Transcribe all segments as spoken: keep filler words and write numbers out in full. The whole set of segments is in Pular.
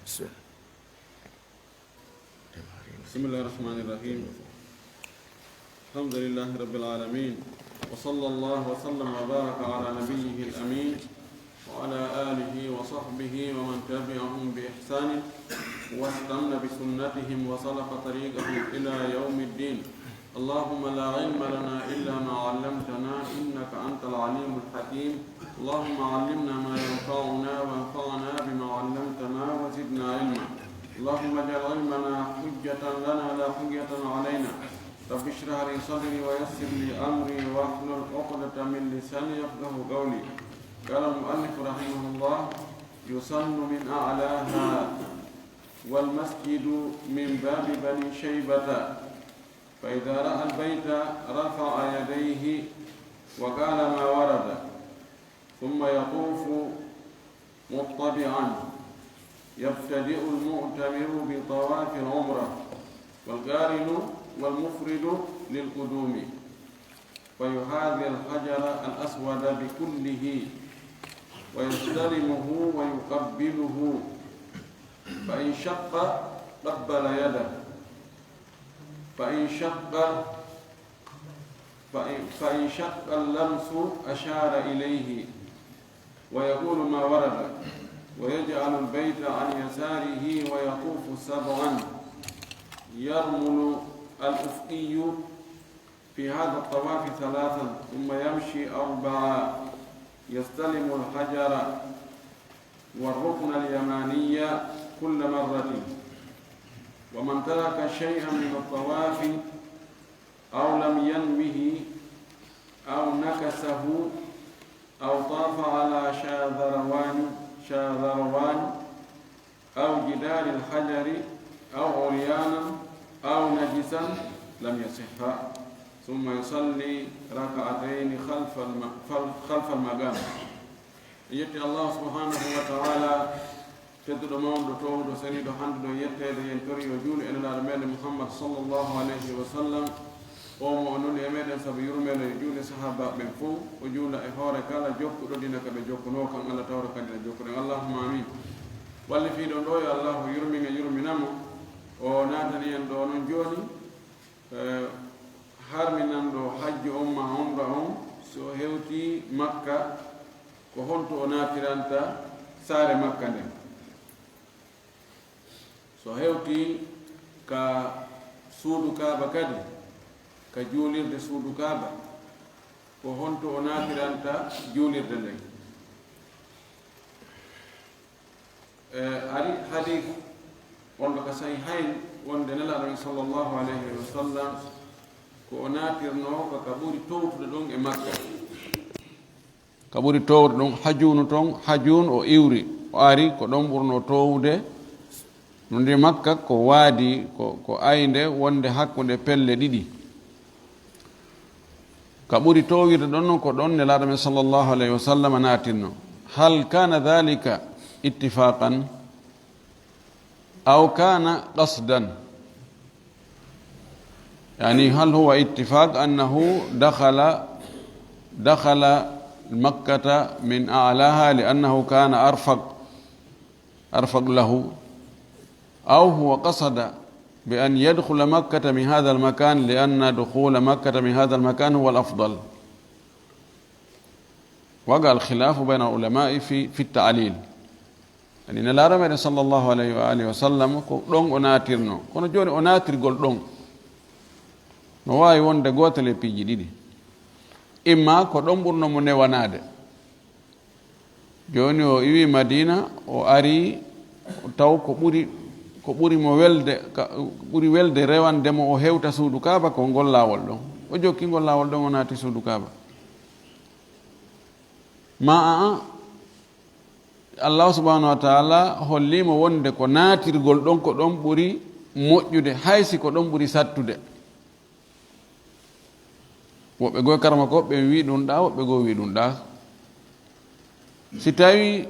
بسم الله الرحمن الرحيم. الحمد لله رب العالمين، وصلى الله وسلم وبارك على نبيه الأمين وعلى آله وصحبه ومن تبعهم بإحسان واستن بسنتهم وسلك طريقهم إلى يوم الدين. اللهم لا علم لنا إلا ما علمتنا إنك أنت العليم الحكيم. اللهم علمنا ما ينفعنا وانفعنا بما علمتنا وزدنا علما. اللهم اجعل علمنا حجة لنا لا حجة علينا. رب اشرح لي صدري ويسر لي أمري واحلل عقدة من لساني يفقه قولي. قال المؤلف رحمه الله: يسن من أعلاها والمسجد من باب بني شيبة، فإذا رأى البيت رفع يديه وقال ما ورد، ثم يطوف مطبعا، يبتدئ المعتمر بطواف العمرة، والقارن والمفرد للقدوم، فيحاذي الحجر الأسود بكله ويستلمه ويقبله، فإن شق قبل يده، فإن شق، فإن، فإن شق اللمس أشار إليه ويقول ما ورد، ويجعل البيت عن يساره ويطوف سبعا، يرمل الأفقي في هذا الطواف ثلاثا، ثم يمشي أربعا، يستلم الحجر والركن اليماني كل مرة. ومن ترك شيئا من الطواف أو لم ينوه أو نكسه أو طاف على شاذروان، شاذروان أو جدار الحجر أو عريانا أو نجسا لم يصح، ثم يصلي ركعتين خلف الم-، خلف المقام. En yetti Allahu subhanahu wa ta'ala, tedduɗo, mawnuɗo, toowuɗo, seniiɗo, handuɗo e yetteede, en tori yo juulu e Nelaaɗo meɗen Muhammad sallallahu alayhi wa sallam. O mo o nuli e meɗen sabu yurmeende, yo juulu e sahaabaaɓe ɓen fow, o juula e hoore kala jokkuɗo diina ka ɓe jokkunoo kan, Alla tawra ka diina jokkuɗen. Allahumma amin. Wallifiiɗo on ɗoo, yo Allahu yurmin e yurmina mo. O naatani en ɗoo non jooni, eh, harminanɗo hajju on maa umra on, si o hewtii Makka, ko honto o naatiranta saare Makka nden? So hewtii ka suudu Kaaba kadi, ka juulirde suudu Kaaba, ko honto o naatiranta juulirde nden? E, ari hadiis wonɗo ka Sahihayn wonde Nelaaɗo men sallallahu alayhi wa sallam ko o naatirnoo ko ka ɓuri towtude ɗon e Makka. Ka ɓuri toowde ɗon, Hajuunu ton, Hajuun o iwri, o ari, ko ɗon ɓurnoo toowude. No ndi Makka ko waadi, ko, ko aynde wonde hakkunde pelle ɗiɗi. Ka ɓuri toowirde ɗon non, ko ɗon Nelaaɗo men sallallahu alayhi wa sallam naatirno. Hal kana dhalika ittifaqan aw kana qasdan? يعني، هل هو اتفاق أنه دخل، دخل مكة من أعلاها لأنه كان أرفق، أرفق له، أو هو قصد بأن يدخل مكة من هذا المكان لأن دخول مكة من هذا المكان هو الأفضل؟ وقع الخلاف بين العلماء في، في التعليل. Yani, Nelaaɗo meɗen sallallahu alayhi wa alihi wa sallam, ko ɗon o naatirno. Kono jooni o naatirgol ɗon no waawi wonde gootel e piiji ɗiɗi. Imma ko ɗon ɓurno mo newanaade. Jooni o iwi Madiina, o ari, taw ko ɓuri, ko ɓuri mo welde, ka, ɓuri welde rewande mo o hewta suudu Kaaba ko ngol laawol ɗon. O jokki ngol laawol ɗon, o naati suudu Kaaba. Ma a, a, Allahu subhanahu wa ta'ala holli mo wonde ko naatirgol ɗon ko ɗon ɓuri moƴƴude, hay si ko ɗon ɓuri sattude. Woɓɓe goo e karamokooɓe ɓen wi'i ɗun ɗaa, woɓɓe goo wi'i ɗun ɗaa. Si tawii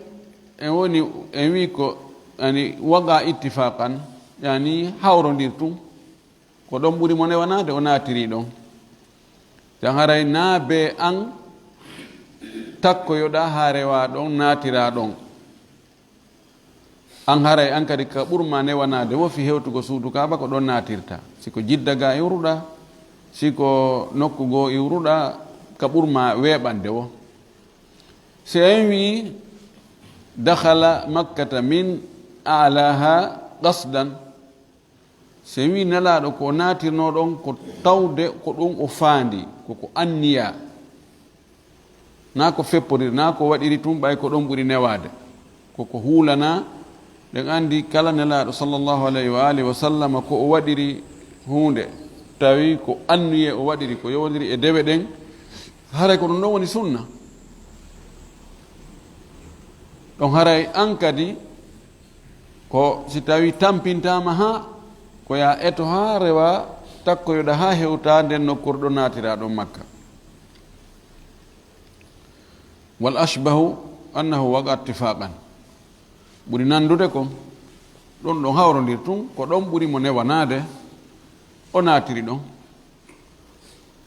en woni, en wi'i ko, yani, waqa ittifaqan, yani, hawrondir tun. Ko ɗon ɓuri mo newanaade, o naatiri ɗon. Jan haray naa bee an takkoyoɗaa haa rewaa ɗon, naatiraa ɗon. An haray an kadi ka ɓurma newanaade wo fii hewtugo suudu Kaaba ko ɗon naatirta. Si ko Jidda ga iwruɗa, si ko nokku goo iwruɗa, ka ɓurma weeɓande wo. Si en wi'i, "Dakhala Makkata min a'laha qasdan." Si en wi'i Nelaaɗo ko naatirnoo ɗon ko tawde ko ɗum o faandi, ko ko anniya. Naa ko fepporiri, naa ko waɗiri tun ɓay ko ɗon ɓuri newaade. Ko ko huulanaa, ɗen anndi kala Nelaaɗo sallallahu alayhi wa alihi wa sallama ko o waɗiri huunde, tawi ko anniye o waɗiri, ko yowondiri e dewe ɗen, haray ko ɗum ɗon woni sunna. Ɗon haray an kadi, ko si tawi tampintaama haa, ko yaa eto haa rewa takkoyoɗa haa hewta nden nokkuure ɗo naatiraa ɗon Makka. Wal ashbahu annahu waqa ittifaqan. Ɓuri nandude kon, ɗon ɗon hawrondir tun, ko ɗon ɓuri mo newanaade, o naatiri ɗon.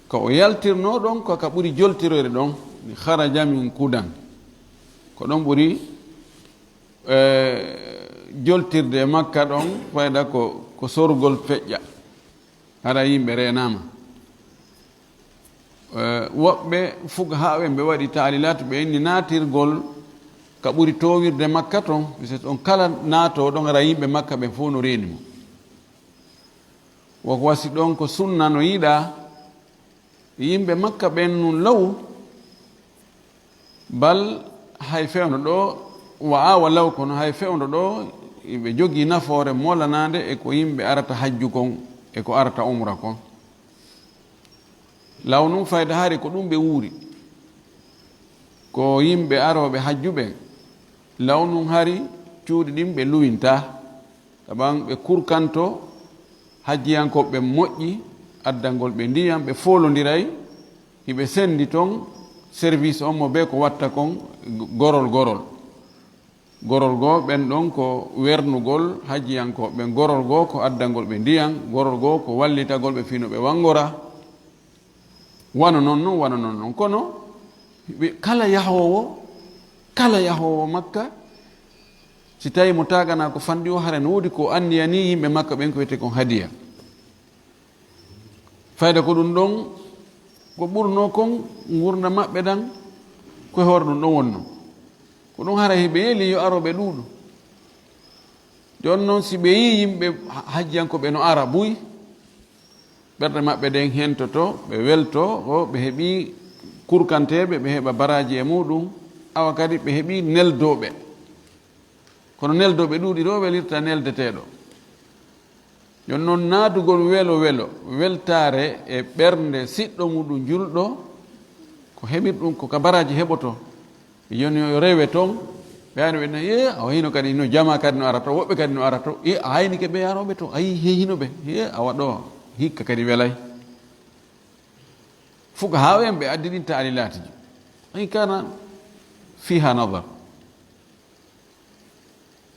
Ka o yaltirnoo ɗon, ko ka ɓuri joltiroyde ɗon, ni kharaja min kudan. Ko ɗon ɓuri, eh, joltirde e Makka ɗon, fayda ko, ko sorgol feƴƴa. Hara yimɓe reenaama. Eh, woɓɓe fuqahaa'en ɓe waɗi taalilaat, ɓe inni naatirgol ka ɓuri toowirde Makka ton, puisque on kala naatoo ɗon, hara yimɓe Makka ɓen fow no reeni mo. Woko wasi ɗon ko sunna no yiɗaa, yimɓe Makka ɓen nun law, bal hay fewndo ɗo, wa awa law kono hay fewndo ɗo, iɓe jogii nafoore molanaande e ko yimɓe arata hajju kon, e ko arata umra kon. Law nun fayda hari ko ɗum ɓe wuuri. Ko yimɓe arooɓe hajju ɓen. Law nun hari cuuɗi ɗin ɓe luwintaa. Taban ɓe kurkanto hajjiyankooɓe ɓen moƴƴi, addangol ɓe ndiyam, ɓe foolondiray, hiɓe sendi ton service on mo bee ko watta kon gorol gorol. Gorol goo ɓen ɗon ko wernugol hajjiyankooɓe ɓen, gorol goo ko addangol ɓe ndiyam, gorol goo ko wallitagol ɓe fii no ɓe wangora. Wano non non, wano non non. Kono ɓe, kala yahoowo, kala yahoowo Makka, si tawii mo taaganaa ko fanɗi o, hara no woodi ko anniyanii yimɓe Makka ɓen ko wi'etee kon hadiya. Fayda ko ɗum ɗon, ko ɓurnoo kon ngurndan maɓɓe ɗan, ko e hoore ɗum ɗon wonnoo. Ko ɗum hara hiɓe yeli yo arooɓe ɗuuɗu. Jooni non, si ɓe yii yimɓe ha-, hajjiyankooɓe no ara buy, ɓerɗe maɓɓe ɗen hentoto, ɓe welto, o ɓe heɓii kurkanteeɓe, ɓe heɓa baraaji e muɗum, awa kadi ɓe heɓii neldooɓe. Kono neldooɓe ɗuuɗi ɗo welirta neldeteeɗo. Jooni non, naatugol welo welo, weltaare e ɓernde siɗɗo muɗum julɗo, ko heɓirɗum ko ka baraaji heɓoto. Jooni yo rewe ton, ɓe ari ɓe na, "Yee, awa hino kadi no jamaa kadi no ara to, woɓɓe kadi no ara to. Yee, a haynike ɓe arooɓe to, ayi, he hino ɓe. Yee, awa ɗo, hikka kadi welay." Fuqahaa en ɓe addi ɗin taalilaati ji. In kana fiha nadar.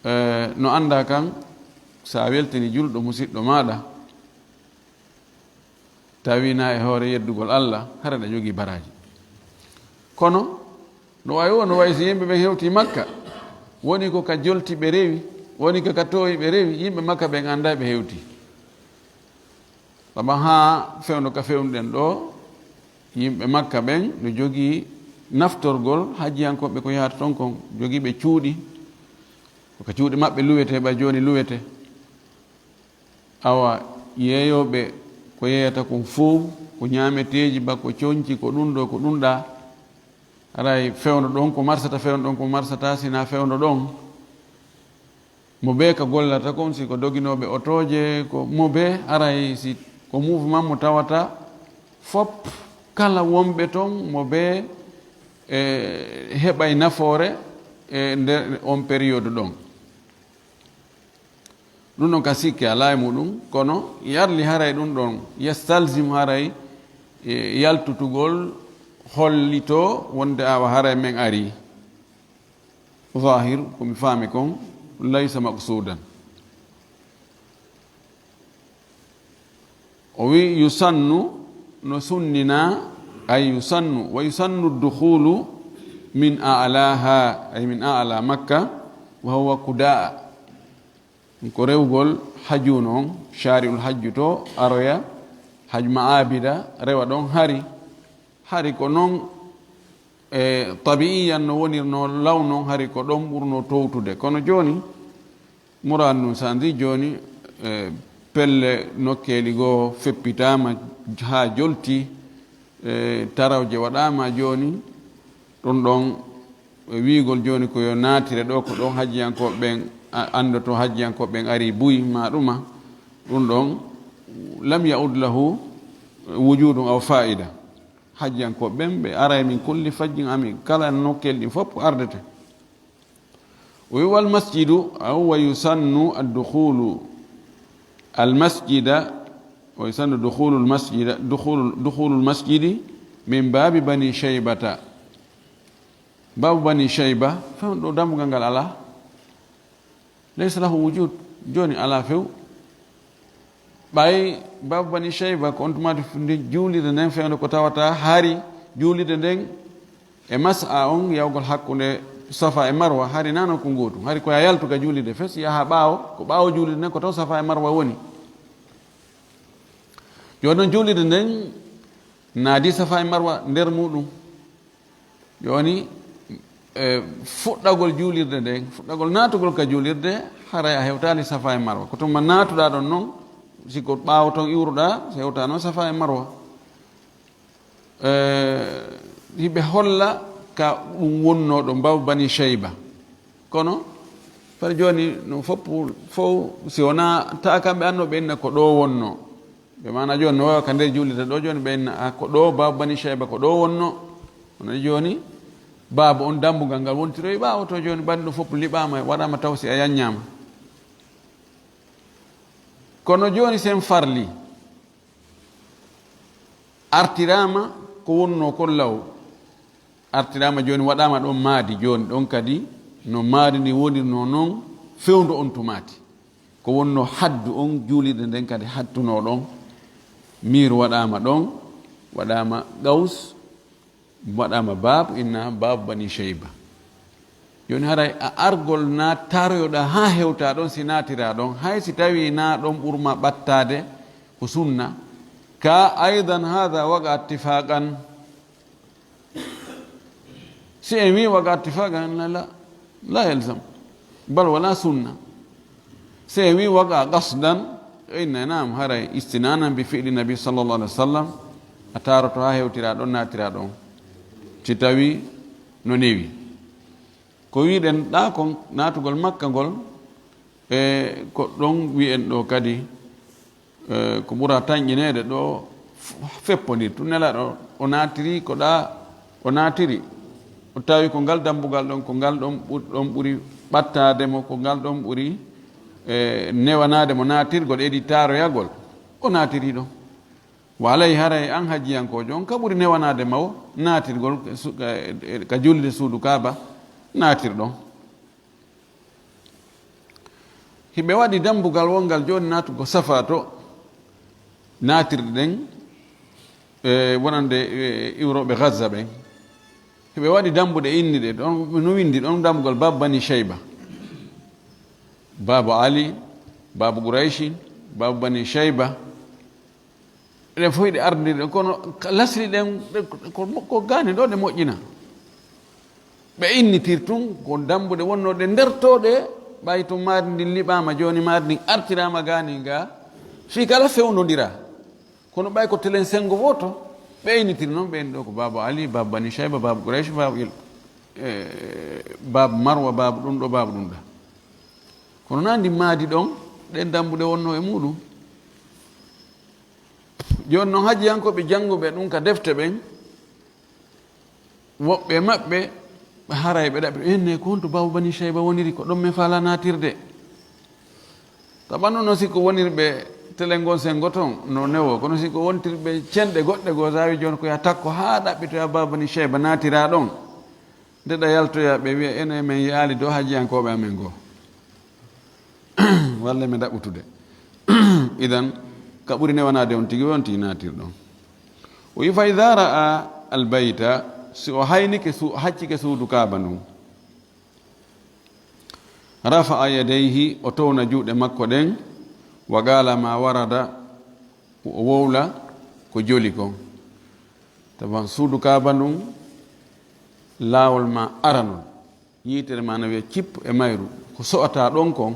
Eh, no anndaa kan, so a weltini julɗo musiɗɗo maaɗa, tawi na e hoore yeddugol Alla, hara ɗa jogii baraaji. Kono, no wayi wo, no wayi si yimɓe ɓen hewtii Makka, woni ko ka jolti ɓe rewi, woni ko ka toowi ɓe rewi, yimɓe Makka ɓen anndaa ɓe hewtii. Sabu haa fewndo ka fewnuɗen ɗoo, yimɓe Makka ɓen no jogii naftorgol hajjiyankooɓe ko yahata ton kon, jogiiɓe cuuɗi, ko ka cuuɗi maɓɓe luwetee, ɓay jooni luwetee. Awa, yeeyooɓe ko yeeyata kon fow, ko ñaameteeji ba ko conci, ko ɗum ɗoo, ko ɗum ɗaa. Haray fewndo ɗon ko marsata, fewndo ɗon ko marsata, si na fewndo ɗon. Mo bee ka gollata kon, si ko doginooɓe otooje, ko mo bee, haray si ko mouvement mo tawata fop, kala wonɓe ton, mo bee, e, heɓay nafoore e nder on période ɗon. Ɗum ɗon ka sikke alaa e muɗum, kono yarli haray ɗum ɗon yastalzim haray, e, yaltutugol hollitoo wonde awa haray men arii. Zahir, ko mi faami kon, laysa maqsudan. O wi, "Yusannu", no sunninaa, ay yusannu, "wa yusannu dukhulu min a'laha", ay min a'la Makka, wa huwa Kudaa. Ko rewgol hajjuno on, shari'ul hajju to, aroya haj ma'abida, rewa ɗon hari. Hari ko non, e, tabi'iyan no wonirno law non, hari ko ɗon ɓurno towtude. Kono jooni, muraadu ndun sanji jooni, e, pelle nokkeeli goo feppitaama haa jolti, e, tarawje waɗaama jooni, ɗun ɗon e wi'ugol jooni ko yo naatire ɗoo, ko ɗon hajjiyankooɓe ɓen, a-, anndoto hajjiyankooɓe ɓen arii buy maa ɗuma, ɗun ɗon lam ya'ud lahu wujudun aw fa'ida. Hajjiyankooɓe ɓen ɓe aray min kulli fajjin amin, kala nokkeeli ɗin fof ko ardete. O wi'i, "Wal masjidu, aw wa yusannu ad-dukhulu al masjida, wa yusannu dukhulu al masjida, dukhulu, dukhulu al masjidi min babi bani shaybata." Baabu Bani Shayba, fewndo ɗo dambugal ngal alaa. Laysa lahu wujud, jooni alaa few. Ɓay baabu Bani Shayba ko on tuma nde juulirde nden fewndo ko tawata hari juulirde nden e mas'a on yawgol hakkunde Safa e Marwa, hari nano ko ngootu. Hari ko ya yaltu ka juulirde fes, yaha ɓaawo, ko ɓaawo juulirde nden ko taw Safa e Marwa woni. Jooni non juulirde nden naadi Safa e Marwa nder muɗum. Jooni, e, fuɗɗagol juulirde nden, fuɗɗagol naatugol ka juulirde, haray a hewtaali Safa e Marwa. Ko tuma naatuɗaa ɗon non, si ko ɓaawo ton iwruɗaa, si hewtaa non Safa e Marwa. E, hiɓe holla ka ɗum wonnoo ɗo mbaw Bani Shayba. Kono, far jooni, no foppu, fow, si wonaa ta kamɓe annoo ɓe inna ko ɗo wonnoo. Ɓe maana jooni no wawa ka nder juulirde ɗo jooni ɓe inna, "A, ko ɗo baabu Bani Shayba, ko ɗo wonno." Kono jooni baabu on dambugal ngal wontiroyi ɓaawo to jooni ɓandu fof liɓaama, waɗaama taw si a yanñaama. Kono jooni sen farli, artiraama ko wonno kon law. Artiraama jooni waɗaama ɗon maadi, jooni ɗon kadi no maadi ndi wonirnoo non fewndo on tumaati. Ko wonnoo haddu on juulirde nden kadi hattunoo ɗon. Miir waɗaama ɗon, waɗaama Gaws, waɗaama Baab, inna Baabu Bani Shayba. Jooni haray a argol na taroyoɗaa haa hewtaa ɗon si naatiraa ɗon, hay si tawii na ɗon ɓurma ɓattaade ko sunna. Ka aydan haada waqa ittifaqan. Si en wii waqa ittifaqan, la, la, la yalzam. Bal wala sunna. Si en wii waqa qasdan, inna naam, haray istinanan bi fi'li nabi sallallahu alaihi wasallam, a taaroto haa hewtiraa ɗon, naatiraa ɗon. Si tawii no newi. Ko wi'ɗen ɗaa kon, naatugol Makka ngol, e ko ɗon wi'en ɗo kadi, e, ko ɓura tanƴineede ɗo f-, feppondir. Tun Nelaaɗo o naatiri ko ɗaa o naatiri. O tawi ko ngal dambugal ɗon, ko ngal ɗon ɓu-, ɗon ɓuri ɓattaade mo, ko ngal ɗon ɓuri, e, newanaade mo naatirgol, edi taaroyagol. O naatiri ɗon. Walay haray an hajjiyankoojo on ka ɓuri newanaade ma o naatirgol ka su-, ka, ka juulirde suudu Kaaba, naatir ɗon. Hiɓe waɗi dambugal wongal jooni naatugo Safa to naatirɗe ɗen, e, wonande, e, iwrooɓe Gaza ɓen. Hiɓe waɗi dambuɗe inni ɗe ɗon, no windi ɗon dambugal Baabu Bani Shayba. Baabu Ali, Baabu Qurayshin, Baabu Bani Shayba. Ɗen fof hiɗe ardindirɗe, kono ka lasli ɗen, ɗe, ko, ko gaani ɗo ɗe moƴƴina. Ɓe innitir tun, ko dambuɗe wonnooɗe nder to ɗe, ɓay tun maadi ndin liɓaama, jooni maadi ndin artiraama gaani nga, fii kala fewndondira. Kono ɓay ko telen sengo wooto, ɓe innitir non, ɓe inni ɗo ko Baabu Ali, Baabu Bani Shayba, Baabu Quraysh, Baabu Il-, e, Baabu Marwa, Baabu ɗum ɗo, Baabu ɗum ɗa. Kono naa ndin maadi ɗon, ɗen dambuɗe wonnoo e muuɗum. Jooni non, hajjiyankooɓe jannguɓe ɗum ka defte ɓen, woɓɓe maɓɓe, haray ɓe ɗaɓɓi, "Enne, ko honto Baabu Bani Shayba woniri? Ko ɗon men faalaa naatirde." Tawa non, no si ko wonirɓe telen ngon sengo ton, no newo, kono si ko wontirɓe cenɗe goɗɗe goo, saawi jooni ko yaa takko haa ɗaɓɓitoyaa Baabu Bani Shayba naatiraa ɗon. Nde ɗa yaltoyaa, ɓe wi'a, "Enen men yaali dow hajjiyankooɓe amen goo." Walla men ɗaɓɓutude. Idan, ka ɓuri newanaade on tigi, on tigi naatirɗon. O wi'i, "Fa idaa ra'a al-bayta," si o haynike su-, haccike suudu Kaaba ndun. Rafa'a yadayhi, o towna juuɗe makko ɗen, wa qaala ma warada, o wowla ko joli kon. Tawa suudu Kaaba ndun, laawol ma aranol, yiitere ma na wi'a cippu e mayru, ko so'ataa ɗon kon,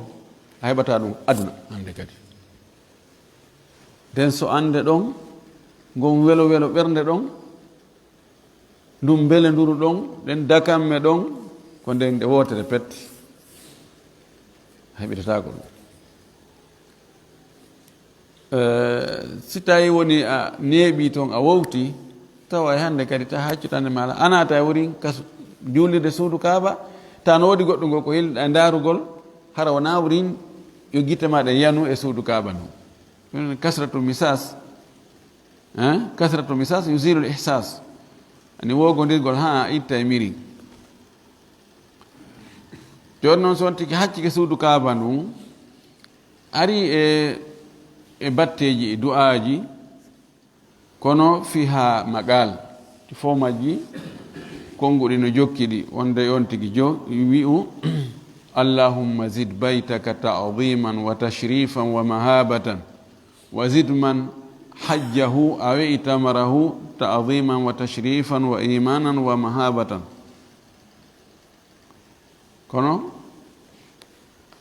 a heɓataa ɗun aduna hande kadi. Nden so'ande ɗon, ngon welo welo ɓernde ɗon, ndun mbelenduru ɗon, ɗen dakamme ɗon, ko nden nde wootere pet. A heɓitataako ɗun. Eh, si tawi woni a neeɓii ton, a wowti, tawa e hande kadi ta haccutande maala, a naata e wurin ka su-, juulirde suudu Kaaba, ta no woodi goɗɗo ngo ko yilɗa e ndaarugol, hara wonaa wurin yo gite maa ɗen yanu e suudu Kaaba ndun. Ɗun woni kasratu misas, eh? Kasratu misas yuzilul ihsas. Ani wogondirgol ha a itta e miri. Jooni non si on tigi haccike suudu Kaaba ndun, ari e, e batteeji, e du'aaji, kono fiha maqal, ti fof majji, konnguɗi no jokki ɗi, wonde on tigi jo-, wi'u, "Allahumma zid baytaka ta'ziman wa tashrifan wa mahabatan, wa zid man hajjahu aw i'tamarahu ta'ziman wa tashrifan wa imanan wa mahabatan." Kono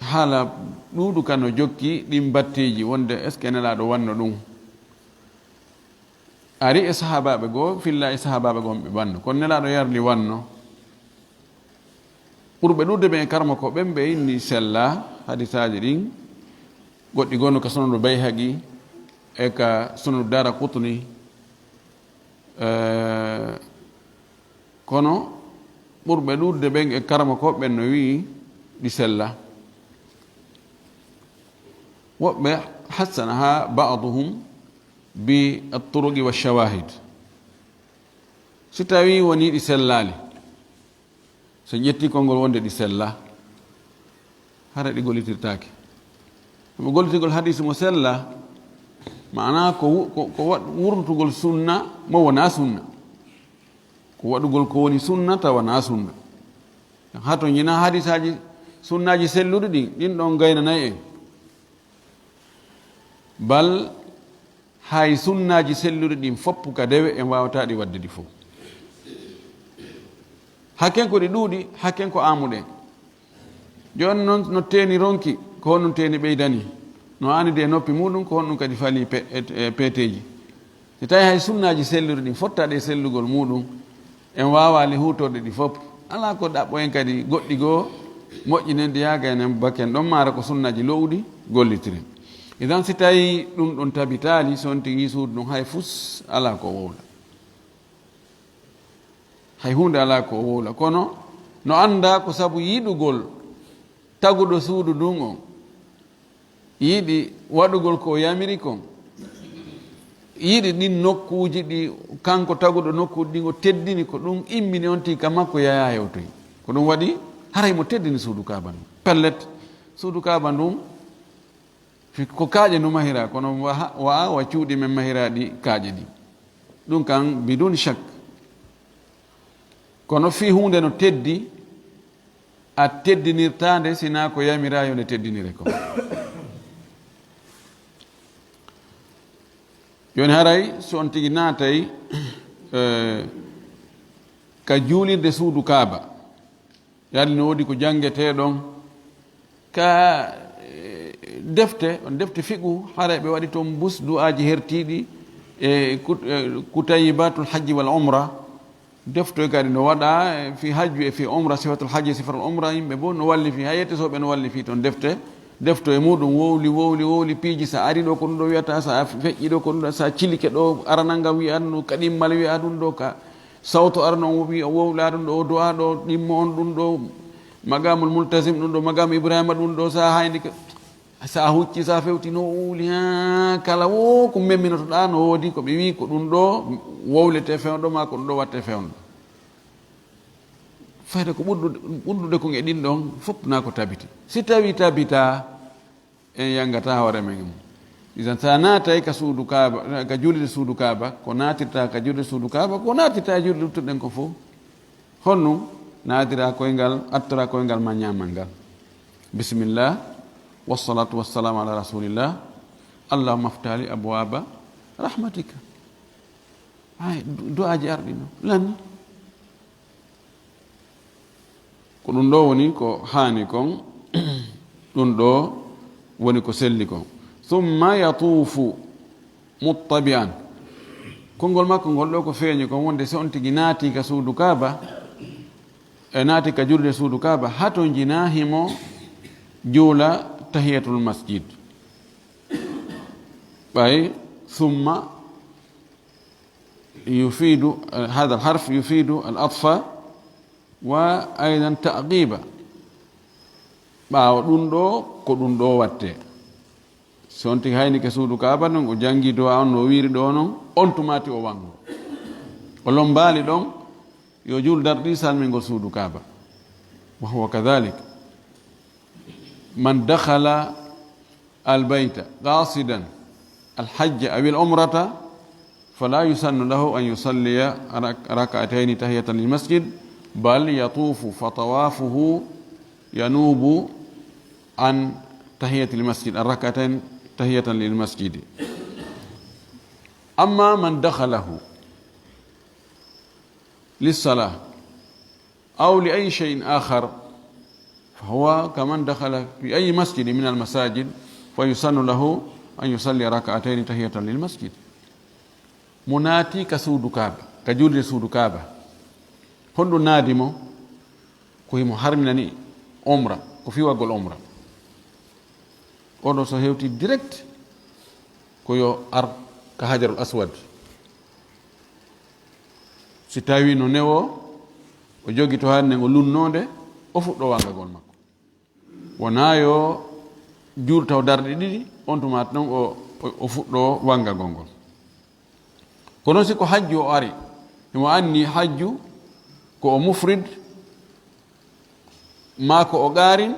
haala ɗuuɗu ka no jokki ɗin batteeji, wonde est-ce que Nelaaɗo wanno ɗun? Ari e sahaabaaɓe goo, filla e sahaabaaɓe goo ɓe wanno. Kono Nelaaɗo yarli wanno. Ɓurɓe ɗuuɗude ɓen e karmakooɓe ɓen, ɓe inni sella hadisaaji ɗin. Goɗɗi goo no ka Sunanu Bayhaqi e ka Sunanu Daaraqutni. Eh, kono ɓurɓe ɗuuɗude ɓen e karmakooɓe ɓen no wi'i ɗi sella. Woɓɓe hassana ha ba'duhum bi at-turuqi wa shawahid. Si tawi woni ɗi sellaali, so ƴetti konngol wonde ɗi sella, hara ɗi gollitirtaake. Mo gollitirgol hadisi mo sella, maana ko wu-, ko, ko wa-, wurnutugol sunna mo wonaa sunna. Ko waɗugol ko woni sunna tawa naa sunna. Hato ñina hadisaaji sunnaaji selluɗi ɗin, ɗin ɗon gaynanay en. Bal hay sunnaaji selluɗi ɗin fof ka dewe en waawataa ɗi waɗde ɗi fof. Hakken ko ɗi ɗuuɗi, hakken ko aamuɗen. Jooni non no teeni ronki, ko honɗun teeni ɓeydani? No aanidi e noppi muuɗun, ko honɗun kadi fali pe-, e, e peeteeji? Si tawi hay sunnaaji selluɗi ɗin fottaɗi e sellugol muuɗun, en waawaali huutorde ɗi fof. Alaa ko ɗaɓɓoyen kadi goɗɗi goo moƴƴinen ɗi yaaka enen bakken ɗon maara ko sunnaaji lo'uɗi gollitiren. Idan si tawi ɗun ɗon tabitaali, si on tigi suudu ɗun hay fus alaa ko wowla. Hay huunde alaa ko o wowla, kono no anndaa ko sabu yiɗugol taguɗo suudu ndun on, yiɗi waɗugol ko o yamiri kon, yiɗi ɗin nokkuuji ɗi kanko taguɗo nokkuuji ɗin o teddini, ko ɗun immini on tigi ka makko yayaa hewtoyi. Ko ɗun waɗi haray mo teddini suudu Kaaba ndun. Pellet, suudu Kaaba ndun, fi-, ko kaaƴe no mahiraa, kono wa, wa, wa cuuɗi men mahiraa ɗi kaaƴe ɗin. Ɗun kan, bidun shak. Kono fii huunde no teddi, a teddinirtaa nde, sinaa ko yamiraa yo nde teddinire kon. Jooni haray, so on tigi naatay, eh, ka juulirde suudu Kaaba, Yaani no woodi ko janngetee ɗon ka, eh, defte, on defte fiqhu, haray ɓe waɗi ton bus du'aaji hertiiɗi e kut-, eh, Kutayibatul Hajji wal Umra. Defte kadi no waɗa, eh, fi hajju e fi umra, sifatul hajji e sifatul umra, yimɓe bo no walli fi, hay yetesooɓe no walli fi ton defte. Defte e muɗum wowli, wowli, wowli piiji, sa ari ɗo ko ɗum ɗo wi'ata, sa feƴƴi ɗo ko ɗum ɗo, sa cilike ɗo, aranal ngal wi'a ɗum ɗo, ka ɗimmal wi'a ɗum ɗo, ka Sawto arano on wi-, o wowla ɗum ɗo, o du'a ɗo, ɗimmo on ɗum ɗo, maqamul multazim ɗum ɗo, maqamu Ibrahima ɗum ɗo, sa hayni ka, sa hucci, sa fewti no wowli, ha, kala wo ko meminotoɗaa no woodi ko ɓe wi ko ɗum ɗo wowlete fewndo ma ko ɗum ɗo watte fewndo. Fayda ko ɓurdude, ɓurdude kon e ɗin ɗon fof na ko tabiti. Si tawi tabita, en yangata hoore men. Idan sa naatay ka suudu Kaaba, ka julde suudu Kaaba, ko naatirta ka julde suudu Kaaba, ko naatirta e julde luttuɗen ko fof. Honno naatira koyngal, attora koyngal ma ñaamal ngal. Bismillah, wassalatu wassalamu ala rasulillah. Allahumma aftah li abwaba rahmatika. Ay, du-, du'aaji arɗi no lanni. Ko ɗum ɗo woni ko haani kon, ɗum ɗo woni ko selli kon. Thumma yatuufu muttabi'an. Konngol makko ngol ɗo ko feeñi kon wonde si on tigi naati ka suudu Kaaba, e naati ka julde suudu Kaaba, hatonjinaa himo juula tahiyatul masjid. Ɓay, thumma yufiidu, eh, hada al harf yufiidu al atfa wa aydan ta'qiba. Ɓaawo ɗum ɗo, ko ɗum ɗo watte. Si on tigi hayni ke suudu Kaaba non, o jangi du'a on no wiiri ɗo non, on tumaati o wango. O lombaali ɗon, yo juul darɗi salmingol suudu Kaaba. Wa huwa kadhalik. Man dakhala al bayta qasidan al hajja aw al umrata fala yusannu lahu an yusalliya rak-, rak'atayni tahiyatan lil masjid, bal yatufu fa tawafuhu yanubu an tahiyatil masjid, ar-rak'atayn tahiyatan lil masjidi. Amma man dakhalahu lis-salah aw li ayyi shay'in akhar, fa huwa kaman dakhala fi ayyi masjidin min al-masajid, fa yusannu lahu an yusalli rak'atayni tahiyatan lil masjid. Mo naati ka suudu Kaaba, ka julde suudu Kaaba, honɗum naadi mo? Ko himo harminani umra, ko fiwagol umra. Oɗo so hewti direct, ko yo ar ka Hajarul Aswad. Si tawi no newoo, o jogi to hande ngo lunnoo nde, o fuɗɗoo wangagol makko. Wonaa yo juul taw darɗe ɗiɗi, on tuma ɗon o, o, o fuɗɗoo wangagol ngol. Kono si ko hajju o ari, himo anni hajju ko o mufrid, maa ko o qaarin,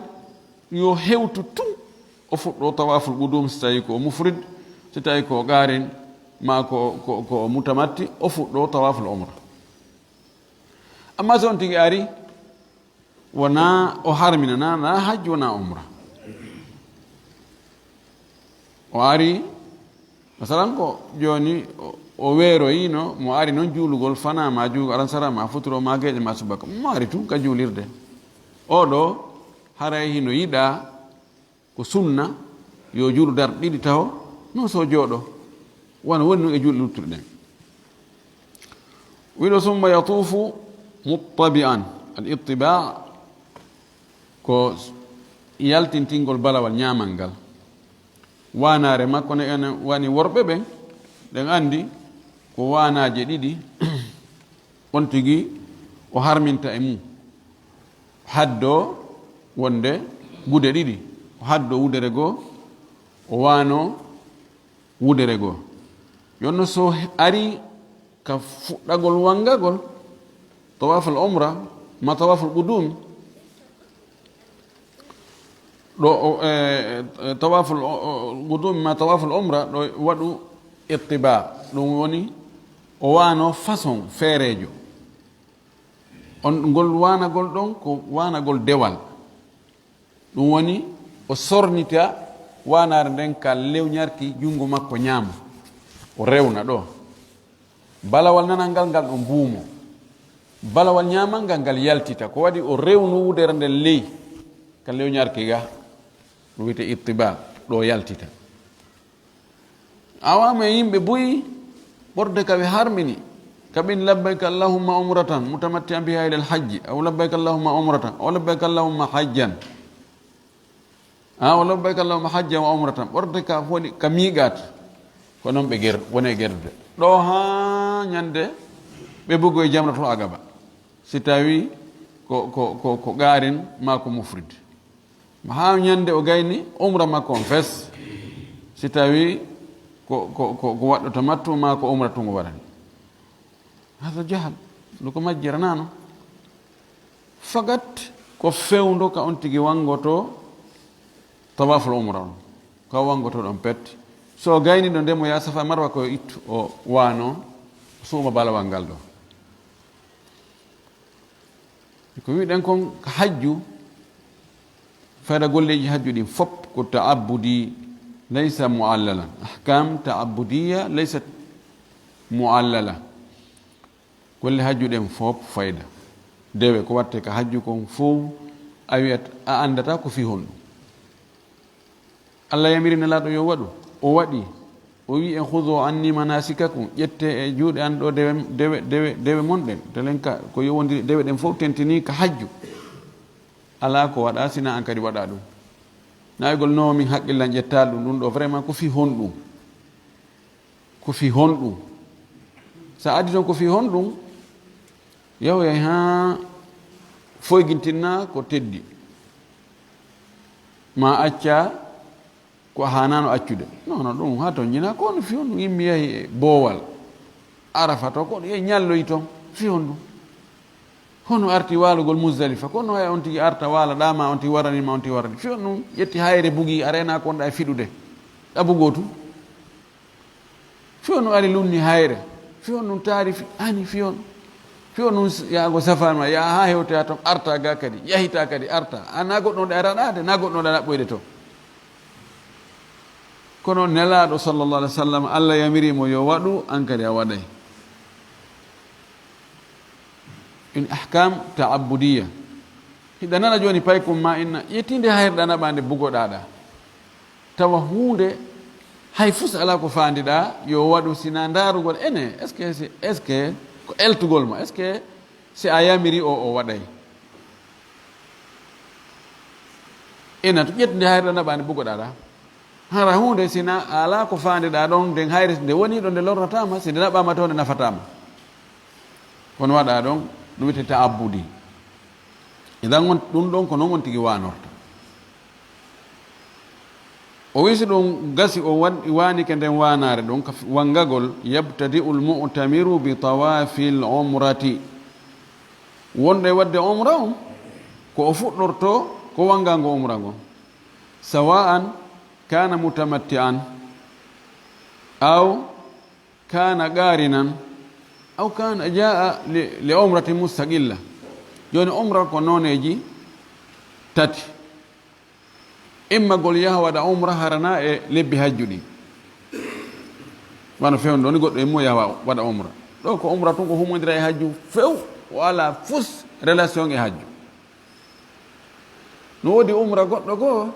yo hewtu tun o fuɗɗoo tawaaful qudum, si tawi ko o mufrid, si tawi ko o qaarin, maa ko, ko, ko o mutamatti, o fuɗɗoo tawaaful umra. Amma si on tigi ari, wonaa o harminanaa, naa hajju, wonaa umra. O ari, masalan ko jooni o, o weeroyiino, mo ari non juulugol fanaa, maa juulugol alansaraa, maa futuro, maa geeƴe, maa subaka. Mo ari tun ka juulirde. Oo ɗoo, haray hino yiɗaa ko sunna, yo juulu darɗe ɗiɗi taho, non so jooɗo. Wano woni nun e juulɗe luttuɗe ɗen. Wiɗo, "Summa yatuufu muttabi'an." Al ittiba' ko yaltintingol balawal ñaamal ngal. Waanaare makko ne ene wani worɓe ɓen, ɗen andi ko waanaaje ɗiɗi, on tigi o harminta e mum. Haddoo wonde gude ɗiɗi, o haddoo wudere goo, o waanoo wudere goo. Yonno so ari ka fuɗɗagol wangagol, tawaful umra, ma tawaful qudum, ɗo, o, e, e, tawaful, o, o, qudum ma tawaful umra, ɗo waɗu ittiba, ɗum woni o waano façon feereejo. On, ngol waanagol ɗon ko waanagol dewal. Ɗum woni o sornita waanaare nden ka lewñarki junngo makko ñaamo. O rewna ɗo. Balawal nanal ngal, ngal ɗon buumo. Balawal ñaamal ngal, ngal yaltita. Ko waɗi o rewnu wudere nden ley ka lewñarki ga. Ɗum wiyetee ittiba, ɗo yaltita. Awa ma yimɓe buy ɓorde ka ɓe harmini, ka ɓen, "Labbayka Allahumma umratan mutamatti'an biha ilal hajji, aw labbayka Allahumma umratan, aw labbayka Allahumma hajjan." A, "Aw labbayka Allahumma hajjan wa umratan." Ɓorde ka foni ka miiqaat. Ko non ɓe ger-, woni e gerdude. Ɗo haa ñande ɓe bugo e Jamratul Aqaba. Si tawi ko, ko, ko, ko qaarin maa ko mufrid. Haa ñande o gayni umra makko on fes, si tawi ko, ko, ko, ko waɗɗo tamattu maa ko umra tun o waɗani. Hada jahal, ɗum ko majjiranaano. Fakat ko fewndo ka on tigi wangoto tawaful umra on. Ka wangoto ɗon pet. So gayni ɗo nde mo yaa Safa Marwa ko ittu o waano suuma balawal ngal ɗo. Ko wi'uɗen kon ka hajju, Fayda golleeji hajju ɗin fop ko ta'abbudi, laysa mu'allala. Ahkam ta'abbudiyya laysat mu'allala. Golle hajju ɗen fop fayda. Dewe ko watte ka hajju kon fow, a wi'at a anndata ko fii honɗum. Allah yamiri Nelaaɗo yo waɗu, o waɗi. O wi'i en, "Khudhu anni manasikakum, ƴette e juuɗe an ɗo dewe, dewe, dewe, dewe mon ɗen." Telen ka ko yowondiri dewe ɗen fow tentinii ka hajju. Alaa ko waɗaa, sinaa an kadi waɗaa ɗum. Naayugol no min haqqillan ƴettaa ɗum, ɗum ɗo vraiment ko fii honɗum? Ko fii honɗum? Sa addi ton ko fii honɗum, yahoyay haa foygintinna ko teddi. Ma acca ko a haanaano accude. Non, non, ɗum haa ton jina, ko on fii honɗum? Yimmi yahi e boowal Arafa to, ko on e ñalloyi ton. Fii honɗum? Hono arti waalugol Muzdalifa, ko no hay on tigi arta waala ɗaa ma on tigi warani ma on tigi warani. Fii honɗum ƴetti hayre bugi a reena ko on ɗa e fiɗude. Ɗa bugoo tun. Fii honɗum ari lunni hayre. Fii honɗum taari fi-, ani fii honɗum. Fii honɗum s-, yaago safaan ma, yaa haa hewtoya ton, arta ga kadi, yahita kadi, arta. A na goɗɗo ɗa raɗaade, na goɗɗo ɗa ɗaɓɓoyde ton. Kono Nelaaɗo sallallahu alaihi wasallam, Allah yamiri mo yo waɗu, an kadi a waɗay. In ahkam ta'abbudiyya. Hiɗa nana jooni paykun ma inna, ƴetti nde hayre ɗa naɓa nde bugoɗaa ɗa. Tawa huunde hay fus alaa ko faandiɗaa, yo waɗu sina ndaarugol ene, est-ce que, est-ce que ko eltugol ma, est-ce que si a yamiri o, o waɗay? Ina to ƴetti nde hayre ɗa naɓa nde bugoɗaa ɗa. Hara huunde sina a alaa ko faandeɗaa ɗon, nden hayre nde woni ɗo nde lorrataa ma, si nde naɓaama to nde nafataa ma. Kono waɗaa ɗon, ɗum wiyetee ta'abbudi. Idan on, ɗum ɗon ko non on tigi waanorta. O wi'i si ɗum gasi o waɗ-, waanike nden waanaare ɗon, ka wangagol, "Yabtadi'ul mu'tamiru bi tawaafil umrati." Wonɗo e waɗde umra on, ko o fuɗɗorto ko wangango umra ngon. Sawa'an kana mutamatti'an, aw kana qarinan, aw kana jaa li, li umratin mustaqilla. Jooni umra ko nooneeji tati. Immagol yaha waɗa umra harana e lebbi hajju ɗin. Wano fewndo ni goɗɗo immo yaha wa-, waɗa umra. Ɗo ko umra tun ko humondira e hajju few, o alaa fus relation e hajju. No woodi umra goɗɗo goo,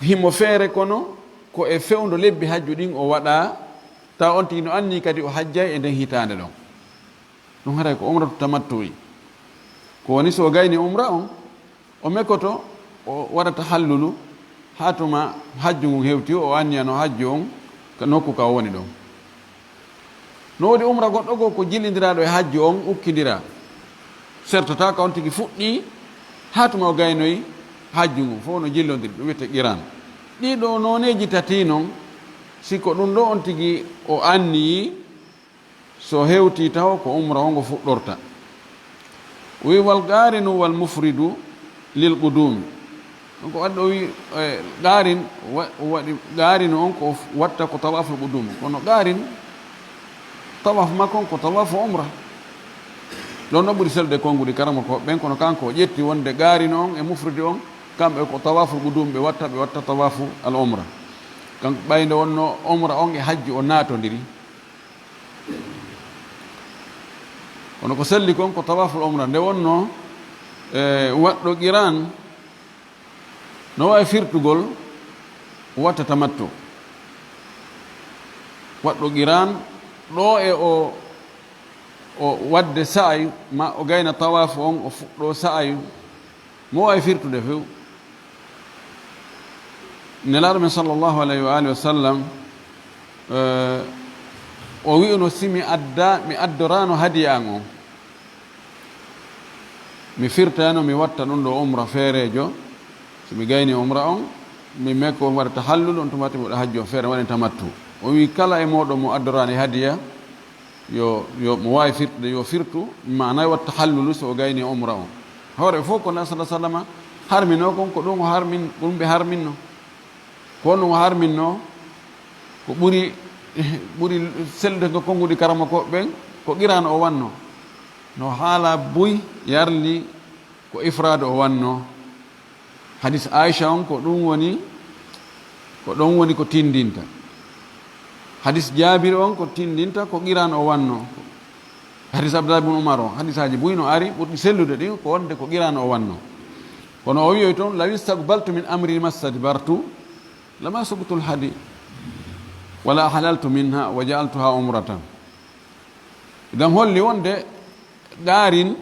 himo feere kono ko e fewndo lebbi hajju ɗin o waɗa, tawa on tigi no anni kadi o hajjay e nden hitaande ɗon. Ɗum haray ko umratu tamattu'i. Ko woni so o gayni umra on, o mekoto, o waɗa tahallulu, haa tuma hajju ngun hewti, o anniyano hajju on ka nokku ka o woni ɗon. No woodi umra goɗɗo goo ko jillindiraaɗo e hajju on ukkindira. Sertata ka on tigi fuɗɗii, haa tuma o gaynoyi hajju ngun, fof no jillondiri, ɗum wiyetee qiran. Ɗii ɗoo nooneeji tati non, si ko ɗum ɗoo on tigi o anniyii, so hewtii taho ko umra on ngo fuɗɗorta. O wi'i, "Wal qaarinu wal mufridu lil qudumi." Donc, o addi o wi'i, eh, qaarin wa-, o waɗi qaarinu on ko f-, watta ko tawaaful qudum. Kono qaarin, tawaafu makko on ko tawaafu umra. Ɗon no ɓuri selde konnguɗi karamokooɓe ɓen, kono kanko o ƴetti wonde qaarinu on e mufridu on, kamɓe ko tawaaful qudum ɓe watta, ɓe watta tawaafu al umra. Kanko ɓay nde wonno umra on e hajju o naatondiri. Kono ko selli kon ko tawaful umra. Nde wonno, e, waɗɗo qiran no waawi firtugol, watta tamattu. Waɗɗo qiran ɗo e o, o waɗde sa'ayu, ma o gayna tawafu on, o fuɗɗo sa'ayu. Mo waawi firtude few. Nelaaɗo men sallallahu alayhi wa alihi wa sallam, eh, o wi'uno, "Si mi adda, mi addoraano hadiya an on, mi firtayno, mi watta ɗum ɗo umra feereejo. Si mi gayni umra on, mi meko waɗa tahallul, on tuma mi waɗa hajji on feere, waɗen tamattu." O wi'i, "Kala e mooɗon mo addoraani hadiya, yo, yo mo waawi firtude, yo firtu, maanaa yo waɗ tahallulu so o gayni umra on." Hoore fof ko Nabi sallallahu alaihi wasallam harminoo kon, ko ɗum o harmin-, ko ɗum ɓe harminno. Ko honɗum o harminno? Ko ɓuri, ɓuri selde ko konnguɗi karamokooɓe ɓen, ko qiraan o wanno. No haala buy yarli ko ifraad o wanno. Hadis Aisha on ko ɗum woni, ko ɗon woni ko tindinta. Hadis Jaabir on ko tindinta ko qiran o wanno. Hadis Abdullah ibn Umar on, hadisaaji buy no ari, ɓurɗi sellude ɗin ko wonde ko qiran o wanno. Kono o wi'oy ton, "Law istaqbaltu min amri mastadbartu, lama suqtul hadi, wala halaltu minha wa ja'altuha umratan." Idan holli wonde qaarin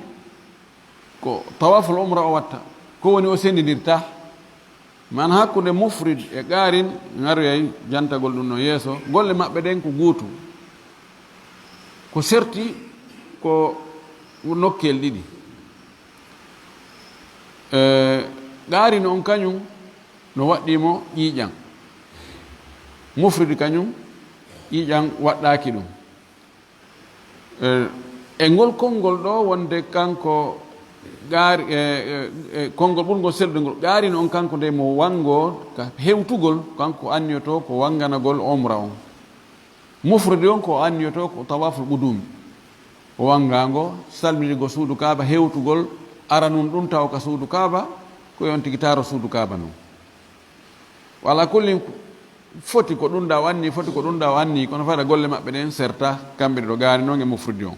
ko tawaful umra o watta, ko woni o sendindirta. Man hakkunde mufrid e qaarin, ngaroyay jantagol ɗum no yeeso, golle maɓɓe ɗen ko gootu. Ko serti ko nokkel ɗiɗi. E, qaarin on kañum no waɗɗii mo ƴiiƴan. Mufrid kañum ƴiiƴan waɗɗaaki ɗum. E, e ngol konngol ɗoo wonde kanko qaari-, e, e, e konngol ɓurngol sellude ngol, qaarin on kanko nde mo wanngoo ka hewtugol, kanko anniyotoo ko wannganagol umra on. Mufridi on ko anniyotoo ko tawaful qudumi. O wanngaango, salminirgo suudu Kaaba, hewtugol aranun ɗun taw ka suudu Kaaba, ko on tigi taaro suudu Kaaba non. Wala kullin foti ko ɗun ɗa o anni, foti ko ɗun ɗa o anni, kono fayda golle maɓɓe ɗen serta, kamɓe ɗiɗo gaari non e mufridi on.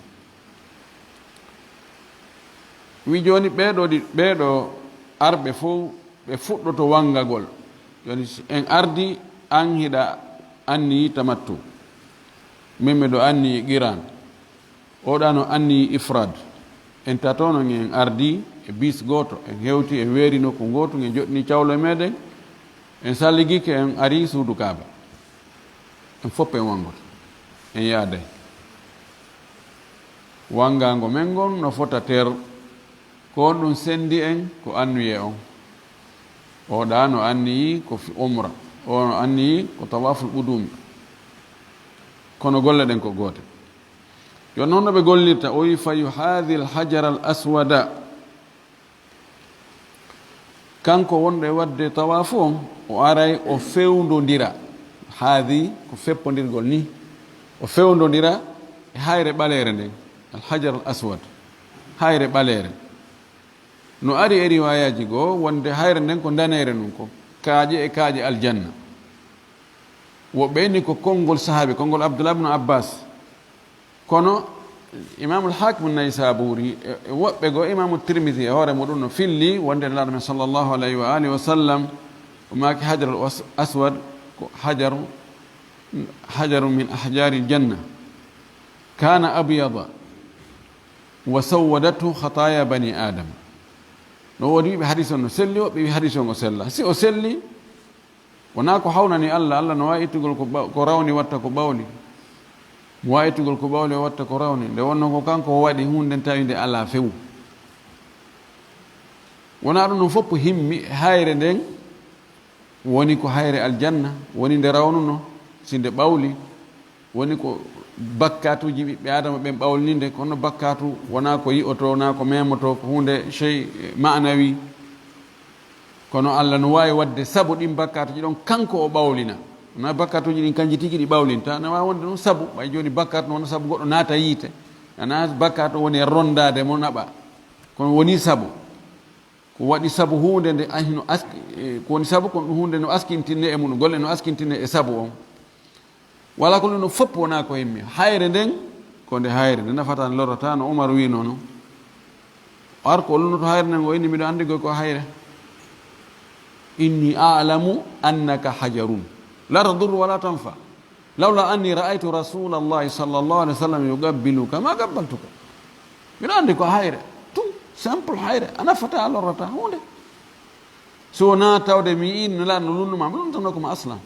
Wi jooni ɓee ɗoo ɗi-, ɓee ɗoo arɓe fow ɓe fuɗɗoto wanngagol. Jooni si en ardi an hiɗa anni tamattu. Min miɗo anni qiran. Oɗa no anni ifrad. En tato non en ardi e bis gooto, en hewti, en weeri nokku ngootu, en joɗɗini cawlo e meɗen, en salligike, en ari suudu Kaaba. En fof en wanngoto, en yaaday. Wanngaango men ngon no fota ter, ko on ɗum senndi en ko annuye on. Oɗa no anniyi ko fi umra, o no anniyi ko tawaful qudumi. Kono golle ɗen ko goote. Yo non no ɓe gollirta, o wi, "Fa yuhaadhi al-hajar al-aswada." Kanko wonɗo e waɗde tawaafu on, o aray o fewndondira. Haadhi ko feppondirgol ni. O fewndondira e hayre ɓaleere nden, al-hajar al-aswad, hayre ɓaleere. No ari e riwaayaaji goo wonde hayre nden ko ndaneere nun, ko kaaƴe e kaaƴe aljanna. Woɓɓe inni ko konngol sahaabi, konngol Abdullah ibn Abbas. Kono Imaamul Haakim Naysaabuuri e, e woɓɓe goo, Imaamu Tirmidi e hoore muɗum no filli wonde Nelaaɗo men sallallahu alayhi wa alihi wa sallam o maaki Hajarul As-, Aswad ko hajaru, hajaru min ahjaaril janna. Kaana abyada wa sawwadathu khataaya bani Aadama. No woodi wiɓe hadiis on no selli, woɓɓe wi hadiis on o sella. Si o selli, wonaa ko hawnani Alla, Alla no waawi ittugol ko ɓa-, ko rawni watta ko ɓawli. Mo waawi ittugol ko ɓawli o watta ko rawni. Nde wonno ko kanko o waɗi huunde nden tawi nde alaa few. Wonaa ɗum ɗum fof himmi e hayre nden, woni ko hayre aljanna, woni nde rawnuno, si nde ɓawli, woni ko bakkaatuuji ɓiɓɓe Aadama ɓen ɓawlininde, kono bakkaatu wonaa ko yi'otoo, wonaa ko meemotoo, ko huunde sey ma'anawi. Kono Alla no waawi waɗde sabu ɗin bakkaatuuji ɗon kanko o ɓawlina. Wonaa bakkaatuuji ɗin kanji tigi ɗi ɓawlinta, no waawi wonde ɗum sabu, ɓay jooni bakkaatu no wona sabu goɗɗo naata yiite. Wonaa bakkaatu woni e rondaade mo naɓa. Kono woni sabu. Ko waɗi sabu huunde nde ahino aski-, e, ko woni sabu kon ɗum huunde no askintine e mum, golle no askintine e sabu on. Wala ko ɗum fof wonaa ko himmi. Hayre nden, ko nde hayre, nde nafataa, nde lorrataa, no Umar wiinoo non. Ar ko o lunnoto hayre nden, o inni, "Miɗo anndi ko hayre." "Inni a'lamu annaka hajarun. La tadurru wa la tanfa. Lawla anni ra'aytu Rasulallahi sallallahu alayhi wa sallam yuqabbiluka, ma qabbaltuka." Miɗo anndi ko hayre. Tun, simple hayre. A nafataa, a lorrataa huunde. So wonaa tawde mi yi'ii Nelaaɗo no lunnu ma, mi lunntanoo ko ma aslan.